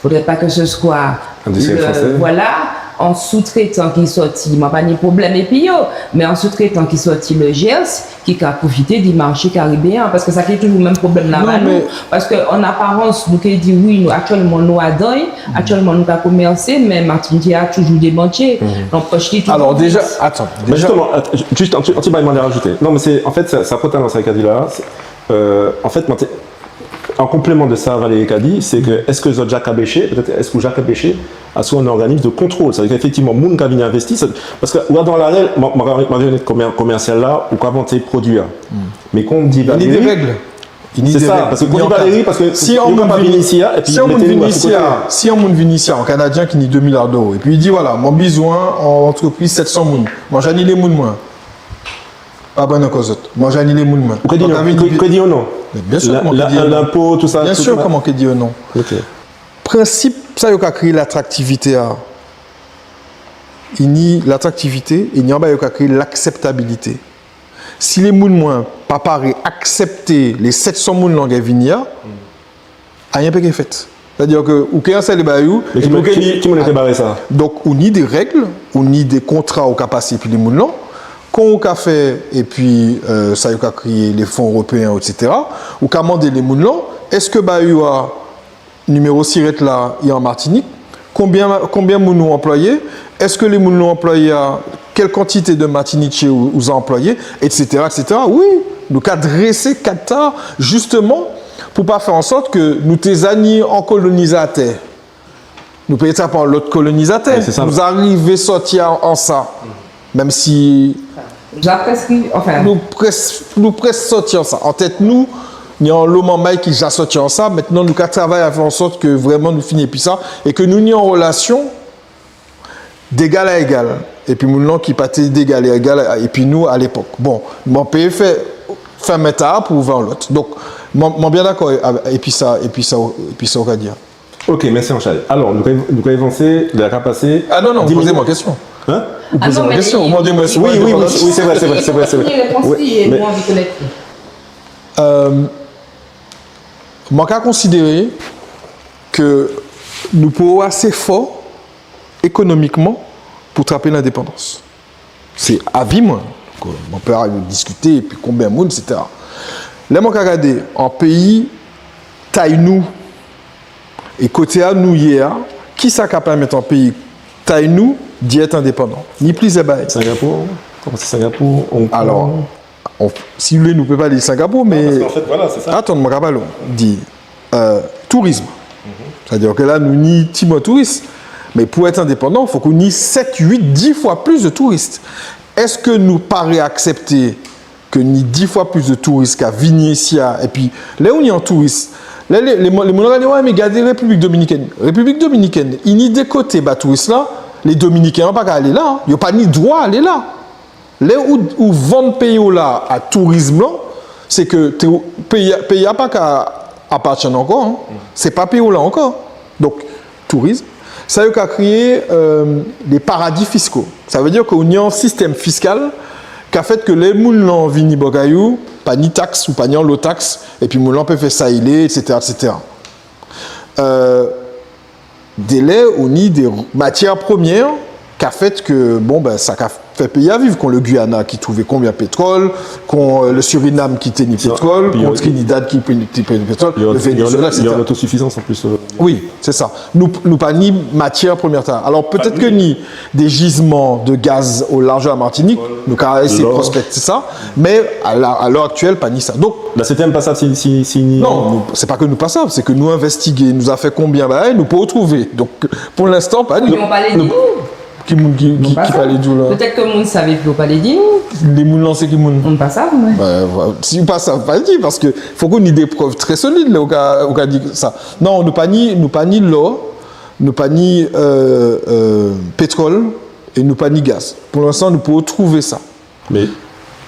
Fodré pa ke se swa, voilà, an soutrétan ki sòti, mwen pa ni pwoblem épi yo, mé an soutrétan ki sòti le Gers, ki ka pwofité di marché karibéyen, paske sa ki toujou menm pwoblem-la ba nou, paske an aparans, nou ké di wi, nou, aktièlman, nou adan, aktièlman, nou ka komèsé, mé Matinitjé-a toujou débantié. Donk, poch li toujou vid. Alò, déja, atann, déja. Mé jisteman, at-, jis an ti, an ti bagay mwen lé rajouté. Non, mé sé, an fet, sa, sa enpòtan, sa i ka di la, sé, euh, an fet, mwen té, an konpléman di sa Valérie ka di, sé ke, eské zot ja kabéché, pétèt, eské ou ja kabéché asou an òganis di kontwol, sa vé di ke éfektivman, moun ka vini envesti, sa, paske, ou adan larel, mwen, mwen, mwen, komè-, komèsial la, ou ka vanté pwodui-a. Mé kon di Valérie, Ni dé reg. Sé sa, paske kon di Valérie, paske si an moun vini isi-a, épi mété nou asou koté. Si an moun vini isi-a, an Kanadien ki ni dé mil dola, épi i di, voilà, mwen bizwen an antrepriz sèt san moun. Mwen ja ni lé moun mwen. Pa bann ankò zot. Mwen ja ni lé moun mwen. Ou ké di non. Ou ké di non. Mé biensir, koman ké di non ? Lenpo, tousa, tousa. Biensir, koman ké di non ? OK. Prensip sa yo ka kriyé latraktivité-a. I ni latraktivité, é ni an bagay yo ka kriyé lakseptabilité. Si lé moun mwen pa paré aksepté lé sèt san moun-lan ki vini a, ayen pé ké fet. Sétadi ke ou ké enstalé ba yo, mé ki moun, ki, ki moun ké baré sa ? Donk, ou ni dé reg, ou ni dé kontra ou ka pasé épi lé moun-lan. Kon ou ka fè épi, euh, sa yo ka kriyé lé fon éropéyen, et cetera, ou ka mandé lé moun-lan, eské ba yo a niméwo SIRET la, i an Matinik ? Konbien, konbien moun ou anplwayé ? Eské lé moun ou anplwayé a, kèl kantité di Matinitjé ou, ou anplwayé, et cetera, et cetera. Wi, nou ka drésé kad-tala, jisteman, pou pa fè an sòt ke nou té ja ni an kolonizatè. Nou pé ja pa an lot kolonizatè. Wi, sé sa. Nou ja rivé sòti an, an sa. Menm si nou ja preski, anfen, nou pres-, nou preski sòti an sa. An tet nou, ni an lo manmay ki ja sòti an sa. Mentnan, nou ka travay a fè an sòt ke vréman nou fini épi sa é ke nou ni an rélasion d'égal à égal. Épi moun-lan ki pa té d'égal à égal épi nou a lépok. Bon, mwen pé fè, fèmen tala pou ouvè an lot. Donk, mwen, mwen bien dakò a-, épi sa, épi sa, épi sa ou ka di a. OK, mèsi anchay. Alò, nou ka, nou ka vansé, lè-a ka pasé. Ah non, non, ou pozé mwen kestion. Hein ? Ou pozé mwen kestion, ou mandé mwen si... Wi, wi, wi, wi, sé vré, sé vré, sé vré, sé vré. Wi, mé, euh, mwen ka konsidéré ke nou poko asé fò ékonomikman pou trapé lendépandans. Sé avi mwen. Donk, euh, mwen pé diskité épi konbien moun, et cetera. Lè mwen ka gadé an péyi tay nou, é koté-a nou yé a, kisa ka pèmet an péyi tay nou di èt endépandan ? Ni pliziè bagay. Singapour, koman sé Singapour, Hong Kong ? Alò, on, si ou lé, nou pé palé di Singapour, mé... Non, paske an fet, vwala, sé sa. Atann, mwen ka palé di euh, tourism. Sétadi ke la, nou ni tibwen touris. Mé pou èt endépandan, fok ou ni sèt, uit, di fwa plis di touris. Eské nou paré aksepté ke ni dis fwa plis de touris ka vini isi-a, épi lè ou ni an touris, lè lé, lé, lé moun ka di, wè, mé gadé Répiblik Dominikèn. Répiblik Dominikèn, i ni dé koté ba touris-la, lé Dominiken pa ka alé la, yo pa ni dwa alé la. Lè ou, ou vann péyi-la a tourism-la, sé ke té, péyi-a, péyi-a pa ka apatjenn ankò, en. Sé pa péyi-la ankò. Donk, tourism, sa yo ka kriyé, euh, dé paradi fisko. Sa vé di ke ou ni an sistem fiskal ka fè ke lè moun-lan vini bò kay ou, pa ni taks ou pa ni anlo taks, épi moun-lan pé fè sa i lé, et cetera, et cetera. Euh, délè ou ni dé matiè prèmiè ka fè ke, bon, ben, sa ka fè péyi-a viv, kon le Guyana ki trouvé konbien pétrol, kon, euh, le Suriname ki té ni pétrol, kon Trinidad ki té ni pétrol, le Vénézuéla, et cetera. Il y a une autosuffisance en plus. Wi, sé sa. Nou, nou pa ni matiè prèmiè-tala. Alò, pétet ke ni dé jizman de gaz o larj la Matinik, nou ka éséyé prospekté sa, mé a la, a lè aktiel, pa ni sa. Donk, la, sé menm pa sa, si, si, si ni... Non, nou, sé pa ke nou pa sav, sé ke nou envestigé, nou la fè konbien bagay, nou pa trouvé. Donk, pou lenstan, pa ni. Ki moun ki, ki, ki palé di ou la ? Pétet ke moun sav épi yo palé di nou. Lé moun-lan, sé ki moun ? Moun pa sav, mé. Ben, voilà. Si ou pa sav, pa di, paske fok ou ni dé prev trè solid, la, ou ka, ou ka di sa. Non, nou pa ni, nou pa ni lò, nou pa ni, euh, euh, pétrol, é nou pa ni gaz. Pou lenstan, nou pa trouvé sa. Mé,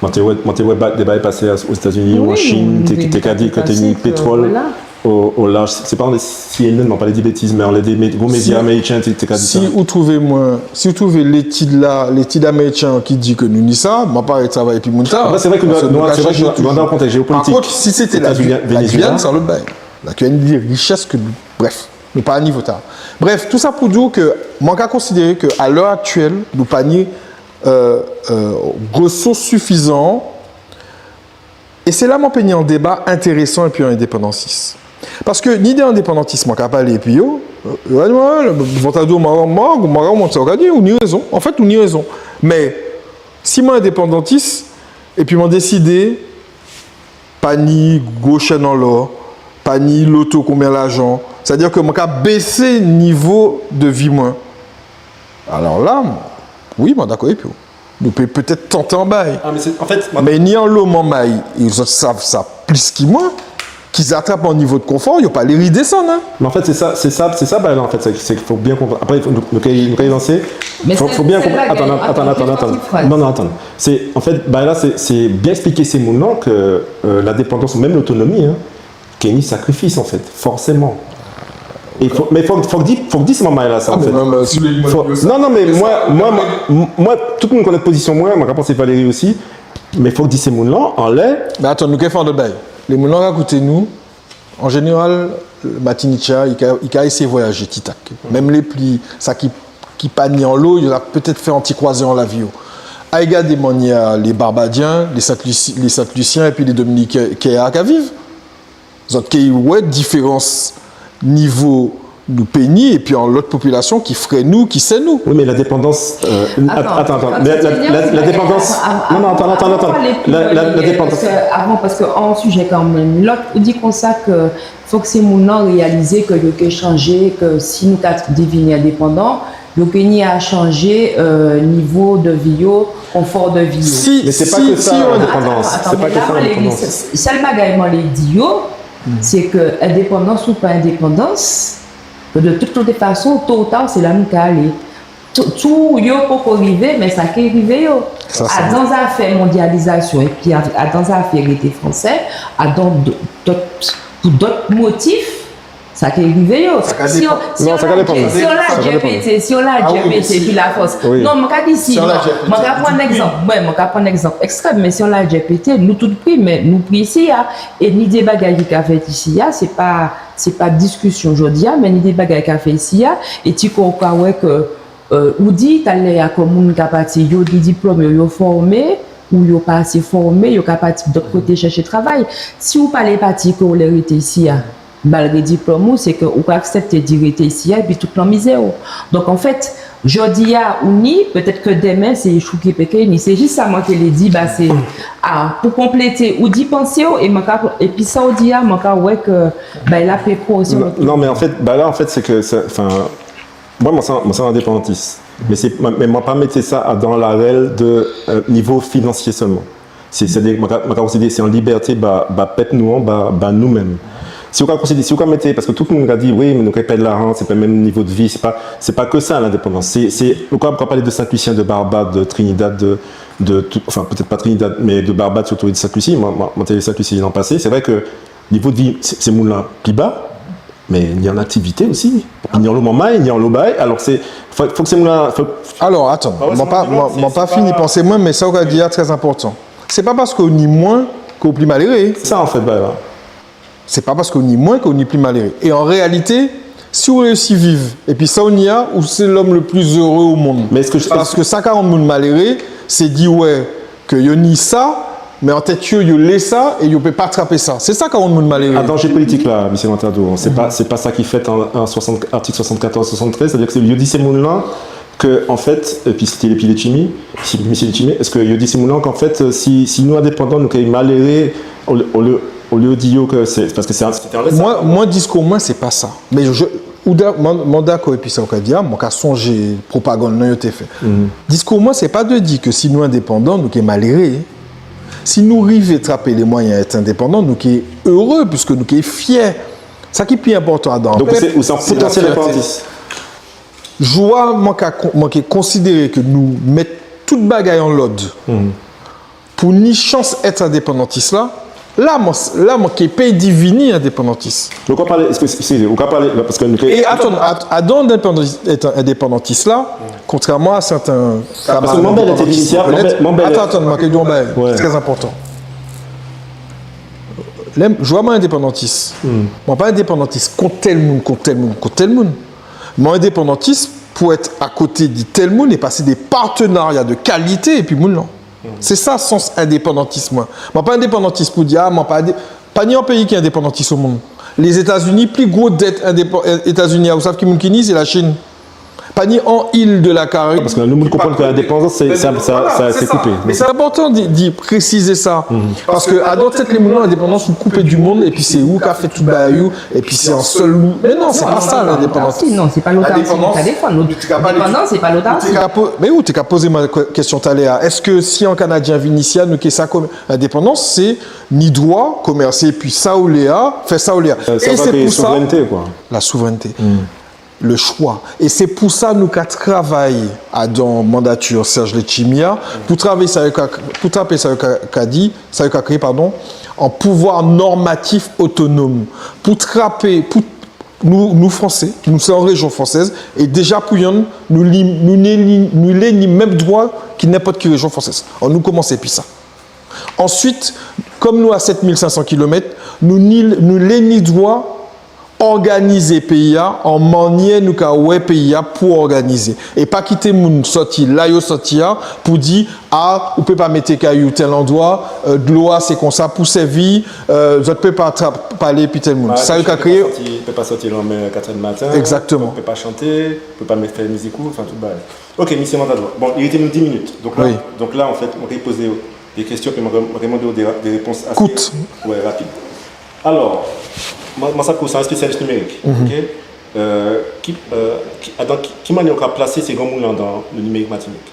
mwen té wè, mwen té wè ba-, dé bagay pasé a, Ozetazini, an Chin, té, té ka di ke té ni pétrol o, o larj. Sé pa anlè C N N, mwen pa lé di bétiz, mé anlè dé mé-, gwo média amériken, té, té ka di sa. Si ou trouvé mwen, si ou trouvé létid-la, létid amériken ki di ke nou ni sa, mwen pa ka travay épi moun-tala. Apré, sé vré ke nou, sé vré ke nou, nou dan an kontèks jéopolitik. Pa kont, si sé té la Guyane, sa lot bagay. La Guyane ni dé richès ke nou, bref, nou pa a nivo-tala. Bref, tou sa pou di ke mwen ka konsidéré ke a lè aktiel, nou pa ni euh, euh, resous sifizan. É sé la mwen pé ni an déba entérésan épi an endépandantis. Paske ni dé endépandantis mwen ka palé épi yo, euh, yo ka di, wè, vantadou, mwen, mwen, mwen, mwen, sa ou ka di, ou ni rézon. An fet, ou ni rézon. Mé si mwen endépandantis, épi mwen désidé pa ni gwo chenn an lò, pa ni loto konbien lajan, sétadi ke mwen ka bésé nivo de vi mwen. Alò la, wi, mwen dakò épi ou. Nou pé pétet tanté an bagay. Ah, mé sé, an fet, mwen... Mé ni anlo manmay, é zot sav sa plis ki mwen, ki ja trapé an nivo de konfò, yo pa lé ridesann, en. Mé an fet, sé sa, sé sa, sé sa, bagay-la, an fet, sé, sé, fok bien konprann. Apré, fok nou, nou kay, nou kay vansé. Fok, fok bien konprann. Atann, atann, atann, atann. Non, non, atann. Sé, an fet, bagay-la, sé, sé bien èspliké sé moun-lan ke, euh, lendépandans, menm lotonomi, en, ké ni sakrifis, an fet, fòséman. É fok, mé fok, fok di, fok di sé manmay-la sa, an fet. Ah, mé, mé, si lé... Fok, non, non, mé mwen, mwen, mwen, mwen, tout moun konnet pozision mwen, mwen ka pansé Valérie osi, mé fok di sé moun-lan, anlè... Mé atann, nou ké fè an lot bagay. Lé moun-lan ka kouté nou, an jénéral, Matinitjé-a, i ka, i ka éséyé vwayajé titak. Menm lé pli, sa ki, ki pa ni anlo, yo ka pétet fè an ti kwazé an lavi yo. Ay gadé manniè lé Barbadien, lé Sent-Lisi-, lé Sent-Lisien épi lé Dominiken ka viv. Zot ké wè diférans nivo nou pé ni épi an lot popilasion ki frè nou, ki sè nou. Wi, mé lendépandans, euh, atann, atann, atann. Mé la, la, lendépandans, non, non, atann, atann, atann. Lendépandans. Avan, paske an sijé kanmenm, lot, ou di konsa ke fok sé moun-lan réyalizé ke yo ké chanjé, ke si nou ka divini endépandan, yo ké ni a chanjé, euh, nivo de vi yo, konfò de vi yo. Mé sé pa ke sa, lendépandans. Sé pa ke sa, lendépandans. Sel bagay mwen lé di yo, sé ke endépandans ou pa endépandans, de tout, tout fason, to ou ta, sé la nou ka alé. Tou, tou yo poko rivé, mé sa ké rivé yo. Sa, sa. Adan zafè mondializasion, épi a, adan zafè rété fransé, adan d-, dot, pou dot motif, sa ké rivé yo. Sa ka dépann. Non, sa ka dépann. Si on ladjè pété, si on ladjè pété, épi Lafrans. Non, mwen ka di si, mwen ka pran an ekzanp, mwen, mwen ka pran an ekzanp ekstrèm, mé si on ladjè pété, nou tout pri, mé nou pri isi-a, é ni dé bagay ki ka fet isi-a, sé pa, sé pa diskision jòdi-a, mé ni dé bagay ka fet isi-a, é ti kò ou ka wè ke Euh, ou di talè-a, kon moun ka pati, yo ni diplòm, yo, yo fòmé, ou yo pa asé fòmé, yo ka pati dot koté chèché travay. Si ou pa lé pati, ke ou lé rété isi-a, malgré diplòm ou, sé ke ou ka aksepté di rété isi-a, épi tout lanmizè ou. Donk, an fet, jòdi-a, ou ni, pétet ke dèmen, sé chou ki péké ni. Sé jis sa mwen té lé di, ba, sé, a, pou konplété, ou di pansé ou, é mwen ka, épi sa ou di a, mwen ka wè ke, ba, la pé pran osi. Non, non, mé an fet, ba, la, an fet, sé ke, sa, anfen, Mwen, mwen sé, mwen sé endépandantis. Mé sé, mé mwen pa mété sa a, dan larel de, euh, nivo finansié selman. Sé, sé dé, mwen ka, mwen ka konsidéré sé an libèté ba, ba pep nou an, ba, ba nou menm. Si ou ka konsidéré, si ou ka mété, paske tout moun ka di, wi, mé nou ka ped lajan, sé pa menm nivo de vi, sé pa, sé pa ke sa, lendépandans. Sé, sé, ou ka, ou ka palé de Sent-Lisien, de Barbad, de Trinidad, de, de tout, enfin, pétet pa Trinidad, mé de Barbad sirtou, é de Sent-Lisi, mwen, mwen, mwen té Sent-Lisi lan pasé. Sé vré ke nivo de vi, sé, sé moun-lan pli ba, mé ni an aktivité osi. Ni anlo manmay, ni anlo bagay. Alò sé, fok, fok sé moun-lan, fok... Alò, atann, mwen pa, mwen, mwen pa fini pansé mwen, mé sa ou ka di a trè enpòtan. Sé pa paske ou ni mwen ke ou pli maléré. Sé sa, an fet, bagay-la. Sé pa paske ou ni mwen ke ou ni pli maléré. É an réalité, si ou réisi viv, épi sa ou ni a, ou sé lom le pli éré o mond. Mé eske... Paske sa ka rann moun maléré, sé di, wè, ke yo ni sa, mé an tet yo, yo lé sa, é yo pé pa trapé sa. Sé sa ka rann moun maléré. A, danjé politik-la, misié Mantado, sé pa, sé pa sa ki fet an, an soixante, artik soixante-quatorze, soixante-treize, sétadi ke sé, yo di sé moun-lan ke, an fet, épi sé té, épi Letchimy, si, misié Letchimy, eske yo di sé moun-lan ke, an fet, si, si nou endépandan, nou ké maléré, olié, olié, olié di yo ke sé, paske sé an, sé an... Mwen, mwen, diskou mwen, sé pa sa. Mé je, ou da-, mwen, mwen dakò épi sa ou ka di a, mwen ka sonjé pwopagann-lan yo té fè. Diskou mwen, sé pa de di ke si nou endépandan, nou ké maléré. Si nou rivé trapé lé mwayen et endépandan, nou ké éré, piske nou ké fiè. Sa ki pli enpòtan adan. Donk, ou sé, ou sé an potansiel endépandantis. Jou-a, mwen ka kon-, mwen ké konsidéré ke nou met tout bagay an lod pou ni chans et endépandantis la, la, mwen, la, mwen ké pé divini endépandantis. Donk, ou ka palé, eske, eskiz, ou ka palé, paske nou... É atann, at-, adan endépandantis, et endépandantis la, kontrèman a sèten kamarad endépandantis, atann, atann, mwen ké di'w an bagay ki trè enpòtan. Lè, jou-a mwen endépandantis. Mwen pa endépandantis kont tel moun, kont tel moun, kont tel moun. Mwen endépandantis pou et akoté di tel moun é pasé dé partenarya de kalité épi moun-lan. Sé sa sans endépandantis mwen. Mwen pa endépandantis pou di, a, mwen pa endé-, pa ni an péyi ki endépandantis o mond. Lézétazini, pli gwo det endépa-, Étazini a, ou sav ki moun ki ni, sé Lachin. Pa ni an il de la Kari. Paske lè moun konprann ke lendépandans, sé, sa, sa, sa, sé koupé. Mé sé enpòtan di, di présizé sa. Paske adan tet lé moun, lendépandans, ou koupé di mond, épi sé ou ka fè tout bagay ou, épi sé an sel ou. Mé non, sé pa sa, lendépandans. Non, sé pa lotarsi, sa dépan. Lendépandans, sé pa lotarsi. Mé ou té ka pozé mwen kè-, kestion talè-a. Eske si an Kanadien vini isi-a, nou ké sa kom endépandans, sé ni dwa komèsé, épi sa ou lé a, fè sa ou lé a. É sé pou sa, souvrènté, kwa. La souvrènté. Le chwa. É sé pou sa nou ka travay adan mandati Serge Letchimy a, pou trapé sa yo ka, pou trapé sa yo ka, ka di, sa yo ka kriyé, padon, an pouvwa nòmatif otonom. Pou trapé, pou nou, nou Fransé, nou sé an réjion fransez, é déja pou yonn, nou li, nou ni, nou lé ni menm dwa ki nenpot ki réjion fransez. An nou komansé épi sa. Answit, kom nou a set mil senk san kilomet, nou ni, nou lé ni dwa òganizé péyi-a an manniè nou ka wè péyi-a pou òganizé. É pa kité moun sòti la yo sòti a pou di, a, ou pé pa mété kay ou tel andwa, euh, dlo-a sé konsa pou sèvi, euh, zot pé pa tra-, palé épi tel moun. Sa yo ka kriyé. Pé pa sòti, pé pa sòti lanmè katrè di maten. Egzaktèman. Pé pa chanté, pé pa mèt fè mizik ou, anfen, tout bagay. Ok, misié Mantado. Bon, i rété nou dis minit. Donk la, donk la, an fet, mwen ké pozé'w dé kestion, épi mwen, mwen ké mandé'w dé, dé répons asé, wè, rapid. Alò, mwen, mwen sav ke ou sé an spésialis nimérik, ok ? Euh, ki, euh, ki, adan ki, ki manniè ou ka plasé sé granmoun-lan dan le nimérik Matinik ?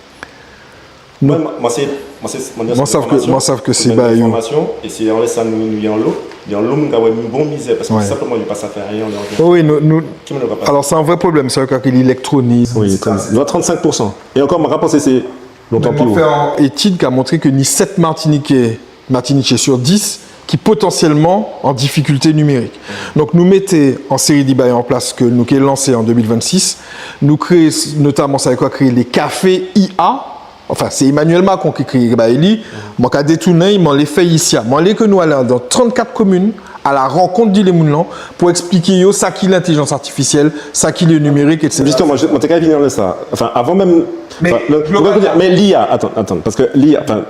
Mwen, mwen sé, mwen sé, mwen sé fòmasion, mwen sav ke sé ba yo. Fòmasion, é sé anlè sa nou, nou yé anlo, yé anlo moun ka wè bon mizè, paske tout senpleman, yo pa sav fè ayen anlè òdinatè. Wi, wi, nou, nou, Ki manniè ou ka plasé ? Alò, sé an vré pwoblem, sa yo ka kriyé lèktronik. Wi, lèktronik. Nou a trannsenk pousan. É ankò, mwen ka pansé sé lontan pli wo. Mé mwen fè an étid ki ka montré ke ni set Matinitjé, Matinitjé sur dis ki potansielman an difikilté nimérik. Donk, nou mété an séri di bagay an plas ke nou ké lansé an dé mil vennsis. Nou kréyé, notaman, sa yo ka kriyé lé kafé I A. Anfen, sé Emmanuel Macron ki kréyé bagay-li. Mwen ka détounen, mwen lé fè'y isi-a. Mwen lé ke nou alé dan trannkat komin, a la rankont di lé moun-lan, pou èspliké yo sa ki lentélijans artifisiel, sa ki le nimérik, et cetera. Jisteman, mwen, mwen té ka vini anlè sa. Anfen, avan menm, mé, anfen, le, le, mé l'I A, atann, atann, paske l'I A, anfen,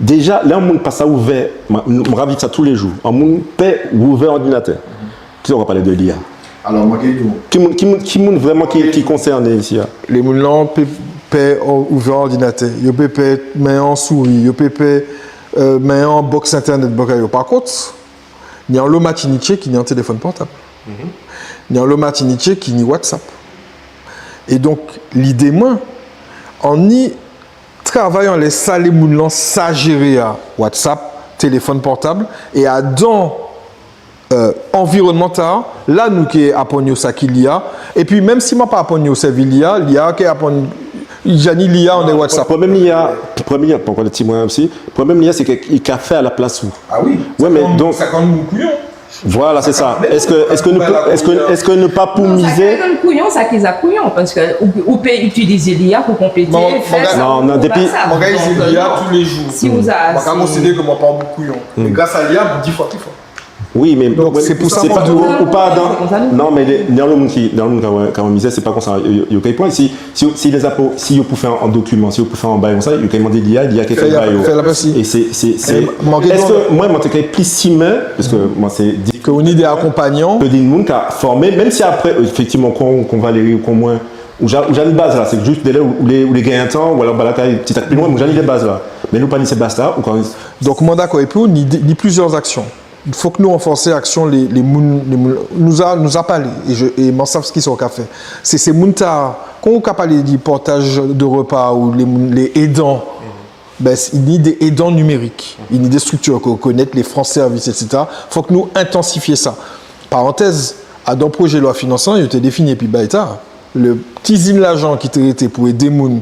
déja, lè an moun pa sa ouvè, mwen, mwen ka viv sa tou lé jou, an moun pè ouvè òdinatè. Kisa ou ka palé de l'I A ? Alò, mwen ké di'w. Ki moun, ki moun, ki moun vréman ki, ki konsèné isi-a ? Lé moun-lan pé, pè o-, ouvè òdinatè. Yo pé pè men an souri. Yo pé pè, euh, men an box entènet, box yo. Pa kont, ni anlo Matinitjé ki ni an téléfòn pòtab. Ni anlo Matinitjé ki ni WhatsApp. É donk, lidé mwen, anni travay anlè sa lé moun-lan sa jéré a, WhatsApp, téléfòn pòtab, é adan, euh, anviwonnman-tala, la nou ké aprann yo sa ki l'I A, épi menm si man pa aprann yo sèvi l'I A, l'I A ké aprann, ja ni l'I A anlè WhatsApp. Pwoblèm l'I A, pwoblèm l'I A, pou ankò ti mwen osi, pwoblèm l'I A, sé ke i ka fè a la plas ou. Ah wi. Wè, mé donk, sa ka rann moun kouyon. Voilà, sé sa. Èske, èske nou, èske, èske nou pa pou mizé ? Non, sa ki kouyon, sa ki za kouyon, paske ou, ou pé itilizé l'I A pou konplété, fè sa, non, non, dépi, man ka itilizé l'I A tou lé jou. Si ou za, man ka konsidéré ke man pa an bon kouyon. Mé gras a l'I A, man di fò, pli fò. Wi, mé donk, sé pou sa, sé pa, ou, ou pa dan, non, mé lé, dan le moun ki, dan le moun ki, ki mizé, sé pa kon sa, yo, yo, yo ka pran, si, Si, si lé zapo, si yo pou fè an, an dokiman, si yo pou fè an bagay kon sa, yo ka mandé l'I A, l'I A ké fè bagay yo. Fè la pasi. É sé, sé, sé, èske mwen, mwen té ké plis simen, paske mwen sé di ke ou ni dé akonpagnan, ke dé moun ka fòmé, menm si apré, éfektivman, kon, kon Valérie ou kon mwen, ou ja, ou ja ni baz-la, sé jis délè ou, ou lé, ou lé genyen tan, ou alò, ba, la, kay, ti tak pli lwen, ou ja ni dé baz-la. Mé nou pa ni sé baz-la, ou kan... Donk, mwen dakò épi'w, ni dé, ni pliziè aksion. Fok nou ranfòsé aksion lé, lé moun, lé moun, nou a, nou a palé, é je, é man sav ki sa ou ka fè. Sé, sé moun-tala, kan ou ka palé di partaj de repa ou lé moun, lé édan, ben, i ni dé édan nimérik, i ni dé striktir ke ou konnet, lé France Service, et cetera. Fok nou entansifié sa. Parantez, adan projé lwa finans-lan, yo té défini épi bagay-tala. Lé ti zin lajan ki té rété pou édé moun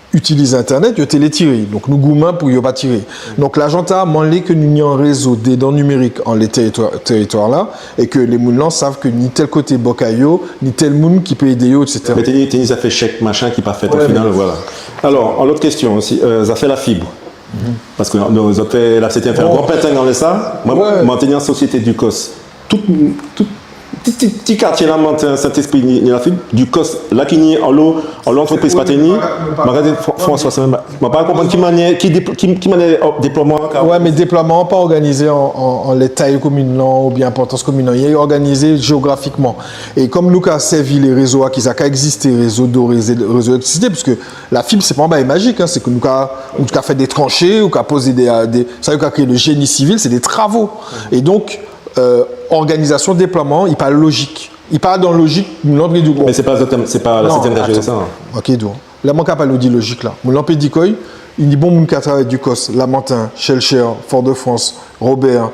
itilizé Internet, yo té lé tiré. Donk, nou goumen pou yo pa tiré. Donk, lajan-tala, man lé ke nou ni an rézo d'édan nimérik anlè téritwa, téritwa-la, é ke lé moun-lan sav ke ni tel koté bò kay yo, ni tel moun ki pé édé yo, et cetera. Mé té ni, té ni zafè chek, machin, ki pa fet o final, voilà. Alò, an lot kestion osi, euh, zafè lafib. Paske, non, zot fè, la, sé té fè an gran pantang anlè sa. Mwen, mwen té ni an sosiété Ducos. Tout, tout, ti, ti, ti katié-la, mwen té, Sentespri, ni, ni lafib, Ducos, la ki ni anlo, anlo antrepriz pa té ni, man ka di, Fran-, François, sé menm, man pa konprann ki manniè, ki dépl-, ki, ki manniè, oh, déplwaman, ka... Wè, mé déplwaman pa òganizé an, an, anlè tay komin-lan, oubien enpòtans komin-lan. I òganizé jéografikman. É kon nou ka sèvi lé rézo-a ki ja ka ekzisté, rézo d'eau, rézo, rézo d'électricité, paske lafib, sé pa an bagay majik, en, sé ke nou ka, ou ka fè dé tranché, ou ka pozé dé, dé, sa, ou ka kréyé le génie civil, sé dé travo. É donk, euh, òganizasion déplwaman, i pa lojik. I pa dan lojik, nou, nou di, bon. Mé sé pa zot, sé pa la CTM ki ka jéré sa, en. OK, donk. La, man ka palé di lojik-la. Moun-lan pé di kò'y, i ni bon moun ka travay Ducos, Lamentin, Schœlcher, Fort-de-France, Robert,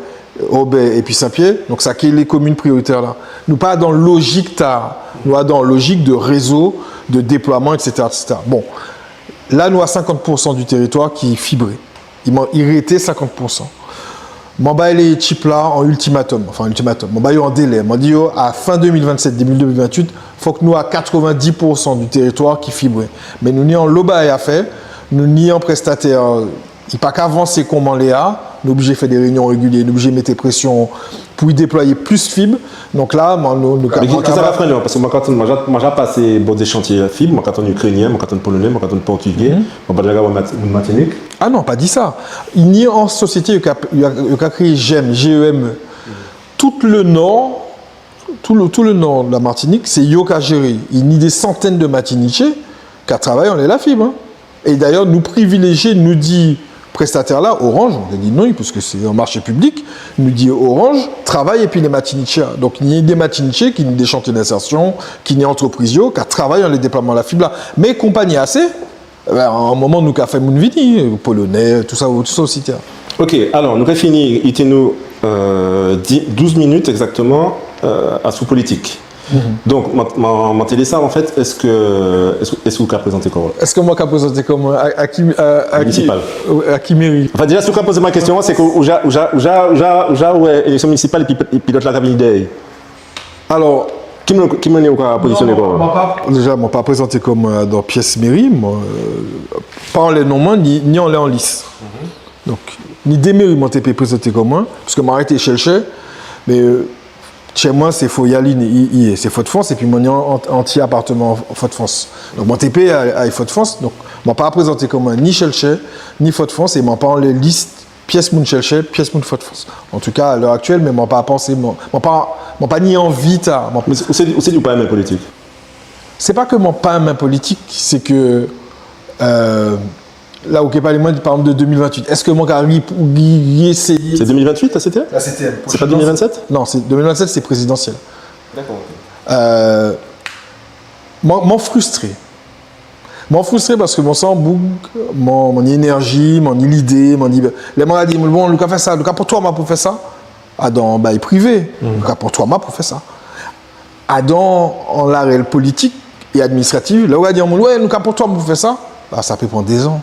Robert épi Saint-Pierre. Donk, sa ki lé komin prioritè-la. Nou pa dan lojik-tala. Nou dan lojik de rézo, de déplwaman, et cetera, et cetera. Bon. La, nou a senkant pou san di téritwa ki fibré. I man-, i rété senkant pou san. Man ba lé chip-la an iltimatòm, anfen, iltimatòm. Man ba yo an délè. Man di yo, a fen dé mil vennsèt, début dé mil ventuit, fok nou a katrèvendis pou san di téritwa ki fibré. Mé nou ni anlo bagay a fè, nou ni an prestatè, i pa ka vansé kon man lé a, nou oblijé fè dé réinion régilié, nou oblijé mété présion pou i déplwayé plis fib. Donk la, man, nou, nou... Mé ki, ki sa ka fréné, paske mwen, kan mwen ja, mwen ja pasé bò dé chantié fib, mwen ka tann Ikrénien, mwen ka tann Polonè, mwen ka tann Pòtigé, mwen pa ja ka wè Mat-, Matinik. Ah non, pa di sa. I ni an sosiété, yo ka, yo ka, yo ka kriyé GEME, G E M E. Tout le nò, tout le, tout le nò de la Martinique, sé yo ka jéré. I ni dé santèn de Matinitjé ka travay anlè lafib, en. É dayè, nou priviléjié, nou di prestatè-la, Orange, nou di non, paske sé an marché piblik, nou di Orange, travay épi lé Matinitjé. Donk, ni dé Matinitjé ki ni dé chantié d'ensèrsion, ki ni antrepriz yo, ka travay anlè déplwaman lafib-la. Mé konpanyé-a sé, ében, a an moman, nou ka fè moun vini, Polonè, tousa, tousa osi, tiens. OK, alò, nou ka fini, i té nou, euh, di-, douz minit ekzaktèman, euh, asou politik. Donk, man, man, man té lé sav, an fet, es, es, es ou ka prézanté kò'w ? Es mwen ka prézanté kò mwen a, a ki, a, a ki, minisipal, a ki méri ? Anfen, déja, si ou ka pozé mwen kestion, sé ke ou ja, ou ja, ou ja, ou ja, ou ja, wè, éleksion minisipal, épi, épi lot-la ka vini dèyè. Alò, ki moun, ki moun ou ka pozisioné kò'w ? Non, mwen pa, déja, mwen pa prézanté kò mwen, euh, dan pies méri, mwen, euh, pa anlè non mwen, ni, ni anlè an lis. Donk, ni dé méri mwen té pé prézanté kò mwen, paske mwen rété Schœlcher, mé, euh, tjè mwen sé Fo-, i yé, i, i yé, sé Fodfrans, épi mwen ni an, an, an ti apartman Fodfrans. Donk, mwen té pé ay, ay Fodfrans, donk, mwen pa prézanté kò mwen ni Schœlcher, ni Fodfrans, é mwen pa anlè lis pies moun Schœlcher, pies moun Fodfrans. Antouka, a lè aktiel, mé mwen pa pansé, mwen, mwen pa, mwen pa ni anvi ta, mwen... Mé ou sé, ou sé ou pa enmen politik ? Sé pa ke mwen pa enmen politik, sé ke, euh, la ou ké palé mwen, pa egzanp, de dé mil ventuit. Es mwen ka ri-, ri-, rééséyé ? Sé dé mil ventuit, la, sé té ? La, sé té... Sé pa dé mil vennsèt ? Non, sé, dé mil vennsèt, sé prézidansiel. Dakò, OK. Euh, Mwen, mwen fristré. Mwen fristré paske mwen sé an boug, mwen, mwen ni énèji, mwen ni lidé, mwen ni, lè mwen ka di, bon, nou ka fè sa, nou ka pran twa mwa pou fè sa, adan, bay privé, nou ka pran twa mwa pou fè sa. Adan, an larel politik é administratif, lè ou ka di an moun, wè, nou ka pran twa mwa pou fè sa, a, sa pé pran dé zan.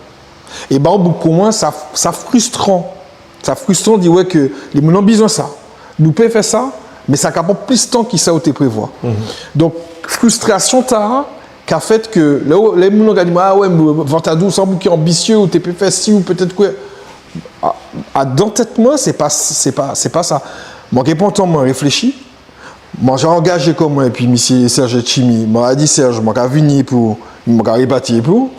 É ba an boug kon mwen, sa, sa fristran. Sa fristran di wè ke lé moun-lan bizwen sa. Nou pé fè sa, mé sa ka pran plis tan ki sa ou té prévwa. Donk, fristrasion-tala ka fè ke lè, lè moun-lan ka di mwen, a wè, mé Vantadou, ou sé an boug ki anbisié, ou té pé fè si, ou pétet kwè. A, a, dan tet mwen, sé pa, sé pa, sé pa sa. Mwen ké pran tan mwen réfléchi, Mwen ja angajé kò mwen épi misié Serge Letchimy. Mwen ja di Serge, mwen ka vini pou, mwen ka ripati épi'w.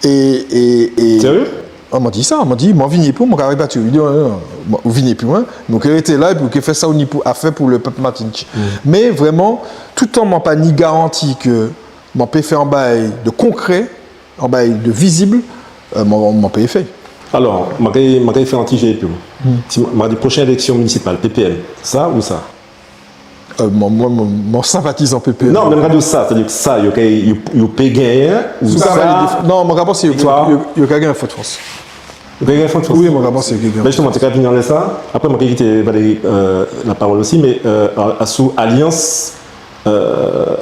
É, é, é... Sérié ? A, mwen di sa, mwen di, mwen vini épi'w, mwen ka ripati. Li di, non, non, non, ou vini épi mwen, nou ké rété la, épi ou ké fè sa ou ni pou, a fè pou lépep matinitjé. Mé vréman, toutan mwen pa ni garanti ke mwen pé fè an bagay de konkré, an bagay de vizib, euh, mwen, mwen pé fè. Alò, mwen ké, mwen ké fè an ti jé épi'w. Si mwen, mwen di pwochen éleksion minisipal, P P M, sa ou sa ? Euh, mwen, mwen, mwen, mwen senpatizan P P M. Non, mé mwen ka di'w sa, sétadi sa, yo ka, yo, yo pé genyen, ou sa, non, mwen ka pansé yo, yo, yo ka genyen Fodfrans. Yo ka genyen Fodfrans. Wi, mwen ka pansé yo ka genyen. Mé jisteman, té ka vini anlè sa. Apré, mwen ké kité Valérie, euh, lapawol osi, mé, euh, a, asou alians, euh,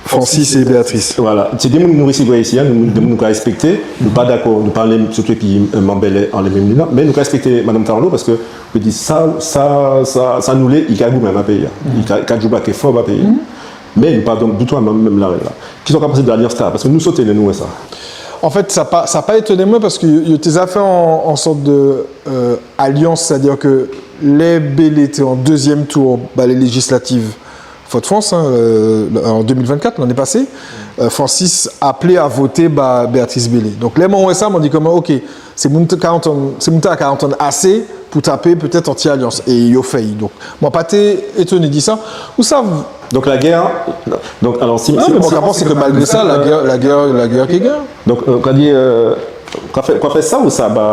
Francis é Béatrice. Vwala. Sé dé moun nou risivwè isi, en, nou, dé moun nou ka respekté. Nou pa dakò, nou pa lé, sirtou épi, euh, Man Bellay, an lé menm liy-la, mé nou ka respekté madanm Tarlot paske Mwen di sa, sa, sa, sa nou lé, i ka goumen ba péyi-a. I ka, i ka djoubaté fò ba péyi-a. Mé nou pa donk ditou menm, menm larel-la. Kisa ou ka pansé di alians-tala ? Paske nou soté lè nou wè sa. An fet, sa pa, sa pa étoné mwen paske yo, yo té ja fè an, an sòt de, euh, alians, sétadi ke lè Bellay té an dézièm tou ba lé léjislatif Fodfrans, en, euh, an dé mil vennkat, lanné pasé, euh, Francis aplé a voté ba Béatrice Bellay. Donk lè mwen wè sa, mwen di kon mwen, OK, Sé moun-tala ka antann, sé moun-tala ka antann asé pou tapé pétet an ti alians. É yo fè'y. Donk, mwen pa té étoné di sa. Ou sav... Donk, lagè, donk, alò, si, non, si, mé mwen ka pansé ke malgré sa, lagè, lagè, lagè ké genyen. Donk, euh, ou ka di, euh, ou ka fè, ou ka fè sa ou sa ba...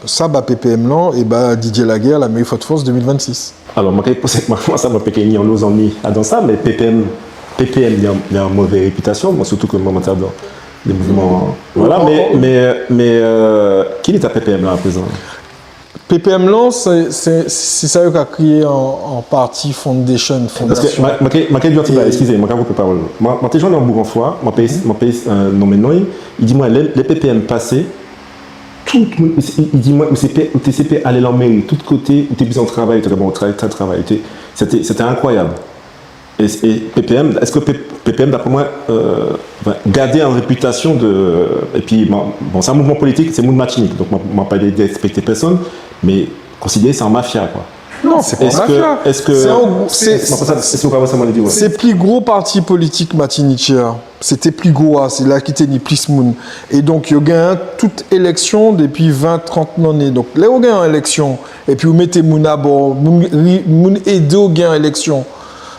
Sa ba P P M lan é ba Didier Laguerre, la mairie Fodfrans dé mil vennsis. Alò, mwen ka pozé, mwen, mwen sa, mwen pé ké ni anlo zanmi adan sa, mé P P M, P P M ni an, ni an mové répitasion, mwen, sirtou ke mwen, mwen té adan dé mouvman. Vwala, mé, mé, mé, euh, ki léta P P M lan aprézan ? P P M lan, sé, sé, sé sa yo ka kriyé an, an parti foundation, fondasion. Paske, mwen, mwen ké, mwen ké di an ti bagay, eskizé, mwen ka koupé pawol. Mwen, mwen té jwenn an boug an fwa, mwen pé, mwen pé, euh, nonmen non, i di mwen, lè, lè P P M pasé, tout moun, i, i di mwen, ou sé pé, ou té sé pé alé an méri, tout koté, ou té bizwen travay, ou té, bon, travay, travay, travay, ou té, sété, sété enkwayab. É, é P P M, es P-, P P M, dapré mwen, euh, anfen, gadé an répitasion de, épi, bon, bon, sé an mouvman politik, sé moun Matinik, donk mwen, mwen pa dé, dérespekté pèsonn, mé konsidéré sé an mafia, kwa. Non, sé pa an mafia. Es, es, sé an, sé, mwen, sé sa, sé sa mwen di, wè. Sé pli gwo parti politik matinitjé a. Sété pli gwo a, sé la ki té ni plis moun. É donk, yo genyen tout éleksion dépi ven, trant lanné. Donk, lè ou genyen éleksion, épi ou mété moun abò, moun ri-, moun édé'w genyen éleksion.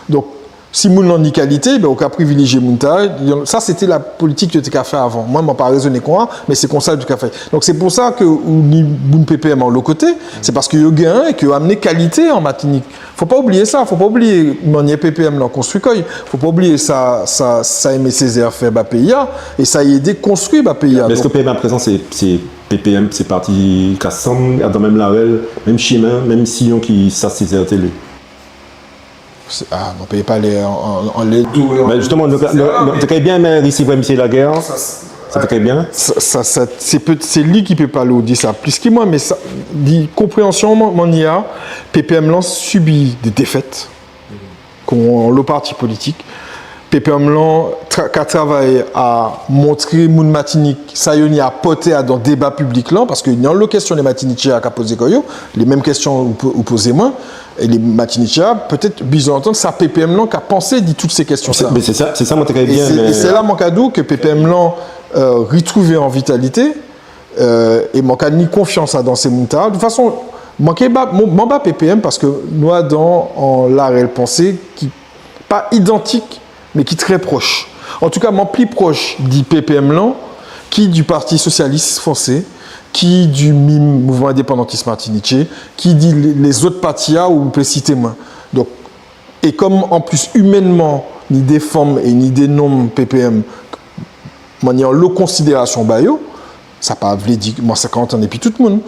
Donk, si moun-lan ni kalité, ben, ou ka priviléjié moun-tala. Sa, sété la politik yo té ka fè avan. Mwen, mwen pa rézoné kon sa, mé sé kon sa yo té ka fè. Donk, sé pou sa ke ou ni moun P P M an lot koté, sé paske yo genyen é ke yo amené kalité an Matinik. Fo pa oubliyé sa, fo pa oubliyé manniè P P M lan konstwi kò'y. Fo pa oubliyé sa, sa, sa Aimé Césaire fè ba péyi-a, é sa i édé konstwi ba péyi-a. Mé es P P M aprézan sé, sé P P M, sé pati ka sanm, adan menm larel, menm chimen, menm siyon ki sa Césaire té lé ? Sé, a, nou pé palé an, an, an lé dé. Mé jisteman, nou, nou, nou, té ké bien, mé risivwè misié Laguerre. Sa, sa, Sa té ké bien. Sa, sa, sa, sé pé-, sé li ki pé palé'w di sa plis ki mwen, mé sa, di konpréansion mwen, mwen ni a, P P M lan sibi dé défet kon lot parti politik. P P M lan tra-, ka travay a montré moun Matinik sa yo ni a pòté adan déba piblik lan, paske ni anlo kestion lé Matinitjé a ka pozé kò yo, lé menm kestion ou po-, ou pozé mwen. É lé Matinitjé a, pétet, bizwen antann sa P P M lan ka pansé di tout sé kestion-tala. Mé sé sa, sé sa, mwen té ké bien, é sé, mé é sé la mwen ka di'w ke P P M lan, euh, ritrouvé an vitalité, euh, é mwen ka ni konfians adan sé moun-tala. De tout fason, mwen ké ba, mwen, mwen ba P P M paske nou adan an larel pansé ki pa idantik, mé ki trè proch. Antouka, mwen pli proch di P P M lan ki di Parti Sosialis Fransé, ki di MIM, Mouvman Endépandantis Matinitjé, ki di lé, lézot parti-a ou pé sité mwen. Donk, É kon, an plis, imènman, ni dé fanm é ni dé nonm P P M, mwen ni anlo konsidérasion ba yo, sa pa vlé di, mwen sé ka antann épi tout moun.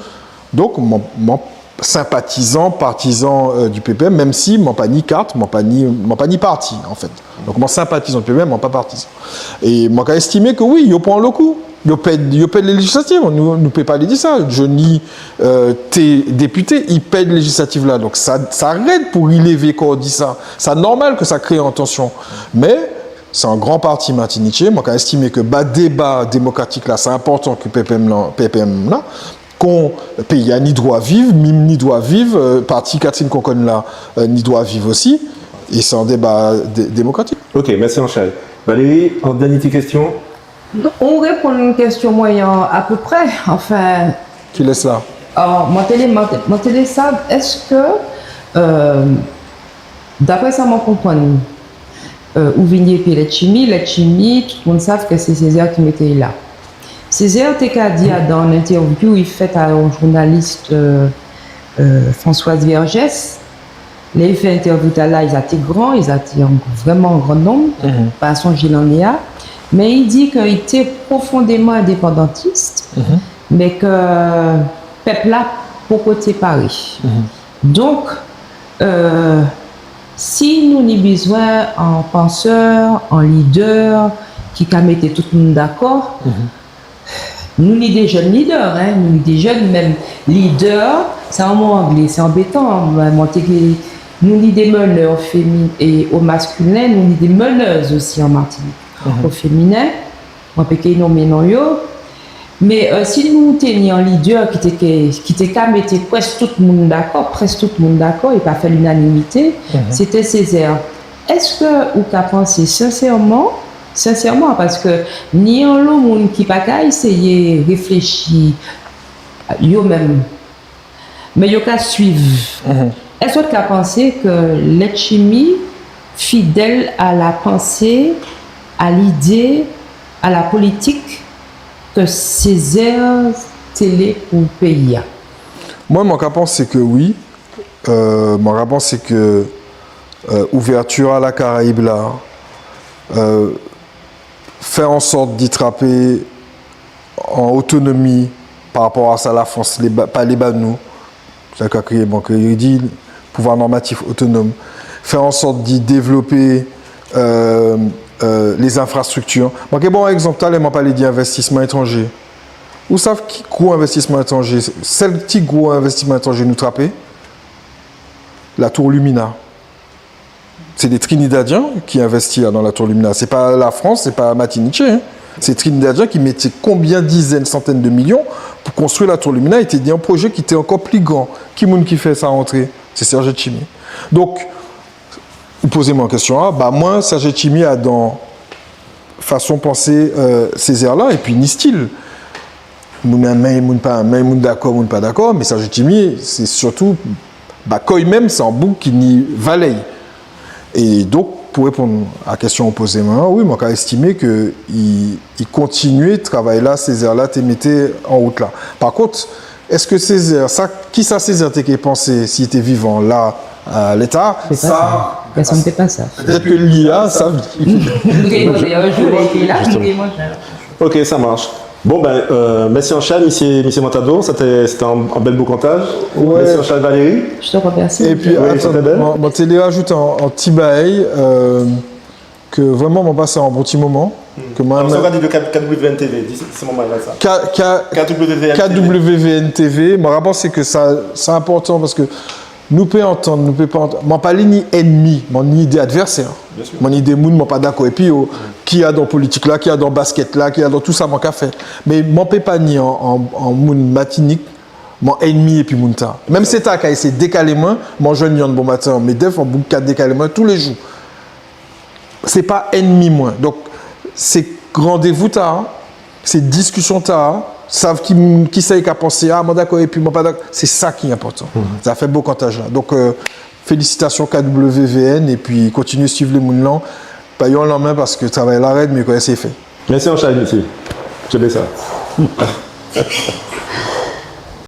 Donk, mwen, mwen senpatizan, partizan, euh, di P P M, menm si mwen pa ni kat, mwen pa ni, mwen pa ni pati, an fet. Donk, mwen senpatizan di P P M, mwen pa partizan. É mwen ka estimé ke wi, yo pran lo kou. Yo ped, yo ped lé léjislatif, nou, nou pé pa di sa. Johnny, euh, té dépité, i ped léjislatif-la. Donk sa, sa red pou i lévé kò di sa. Sa nòmal ke sa kréyé an tansion. Mé sé an gran pati matinitjé. Mwen ka estimé ke ba déba démokratik-la, sé enpòtan ke P P M la, P P M la, kon péyi-a ni dwa viv, MIM ni dwa viv, euh, pati Catherine Conconne la, euh, ni dwa viv osi. É sé an déba dé-, démokratik. Ok, mèsi anchay. Valérie, an dènié ti kestion. Ou réponn kestion mwen an apéprè, anfen. Kilès la ? Alò, mwen té lé, mwen té, mwen té lé sav, es, euh, dapré sa mwen konprann, euh, ou vini épi Letchimy, Letchimy, tout moun sav ke sé Césaire ki mété'y la. Césaire té ka di adan an entèviou i fè a an jounalis, euh, euh, Françoise Vergès, lè i fè entèviou-tala, i ja té gran, i ja té an, vréman an gran nonm, pa sonjé lanné-a. Mé i di ke i té pwofondéman endépandantis, mé ke pep-la poko té paré. Donk, euh, si nou ni bizwen an pansè, an lidè ki ka mété tout moun dakò, nou ni dé jenn lidè, en, nou ni dé jenn menm lidè, sé an mo anglé, sé anbétan, mé mwen té, nou ni dé menè fémi-, é o maskilen, nou ni dé menèz osi an Matinik, o féminen. Mwen pé ké nonmen non yo. Mé, euh, si nou té ni an lidè ki té ké, ki té ka mété preske tout moun dakò, preske tout moun dakò, é pa fè linanimité, sé té Césaire. Es ou ka pansé sensèman, sensèman, paske ni anlo moun ki pa ka éséyé réfléchi yo menm, mé yo ka suiv. Es ou ka pansé ke Letchimy fidel a la pansé, a lidé, a la politik ke Césaire té lé pou péyi-a ? Mwen, mwen ka pansé ke wi. Euh, mwen ka pansé ke, euh, ouvèti a la Karayib la, euh, fè an sòt di trapé an otonomi pa rapò a sa Lafrans lé ba, pa lé ba nou, sa ka kriyé, bon, ke i di pouvwa nòmatif otonom, fè an sòt di dévlopé, euh, euh, lé zenfrastrikti. Mwen ké ba'w an ekzanp, talè mwen palé di envestisman étranjé. Ou sav ki gwo envestisman étranjé, sel ti gwo envestisman étranjé nou trapé ? La Tour Lumina. Sé dé Trinidadien ki envesti adan la Tour Lumina. Sé pa Lafrans, sé pa Matinitjé, en. Sé Trinidadien ki mété konbien dizèn, santèn di milion pou konstwi la Tour Lumina. É té dé an pwojé ki té ankò pli gran. Ki moun ki fè sa rantré ? Sé Serge Letchimy. Donk, ou pozé mwen kestion-an, ba mwen, Serge Letchimy adan fason pansé, euh, Césaire la, épi ni stil. Moun enmen, moun pa enmen, moun dakò, moun pa dakò, mé Serge Letchimy, sé sirtou, ba, kò'y menm, sé an boug ki ni valè'y. É donk, pou réponn a kestion ou pozé mwen, wi, mwen ka estimé ke i, i kontinié travay-la, Césaire la té mété an wout la. Pa kont, es Césaire, sa, kisa Césaire té ké pansé si i té vivan la, euh, léta ? Sé pa sa. Pèsonn té pa sav. Pétet ke li a, sa. Ok, ça marche. Bon, ben, euh, mèsi anchay, misié, misié Matador. Sété, sété an, an bel bokantaj. Wè. Mèsi anchay, Valérie. Je te remercie. Épi, atann, mwen, mwen té lé rajouté an, an ti bagay, euh, ke vréman, mwen pasé an bon ti moman. Ke mwen... Alò, sa ou ka di di K W N T V, di, di sé moman-la, sa. K-, K-, K W N T V. K W N T V, mwen ka pansé ke sa, sé enpòtan paske nou pé antann, nou pé pa antann. Mwen pa ni enmi, mwen ni dé advèsè. Bien sûr. Mwen ni dé moun mwen pa dakò épi yo, ki adan politik-la, ki adan baskèt-la, ki adan tou sa mwen ka fè. Mé mwen pé pa ni an, an, an moun Matinik mwen enmi épi moun-tala. Menm sé ta ka éséyé dékalé mwen, mwen jwenn yonn bonmaten, mé dèfwa boug ka dékalé mwen tou lé jou. Sé pa enmi mwen. Donk, sé randévou-tala, sé diskision-tala, sav ki, kisa i ka pansé, a, mwen dakò épi mwen pa dakò, sé sa ki enpòtan. Zafè bokantaj-la. Donk, euh, félisitasion K W V N, épi kontinié suiv lé moun-lan. Ba yo an lanmen paske travay-la red, mé kò sé fè. Mèsi anchay, misié. Tjenbé sa.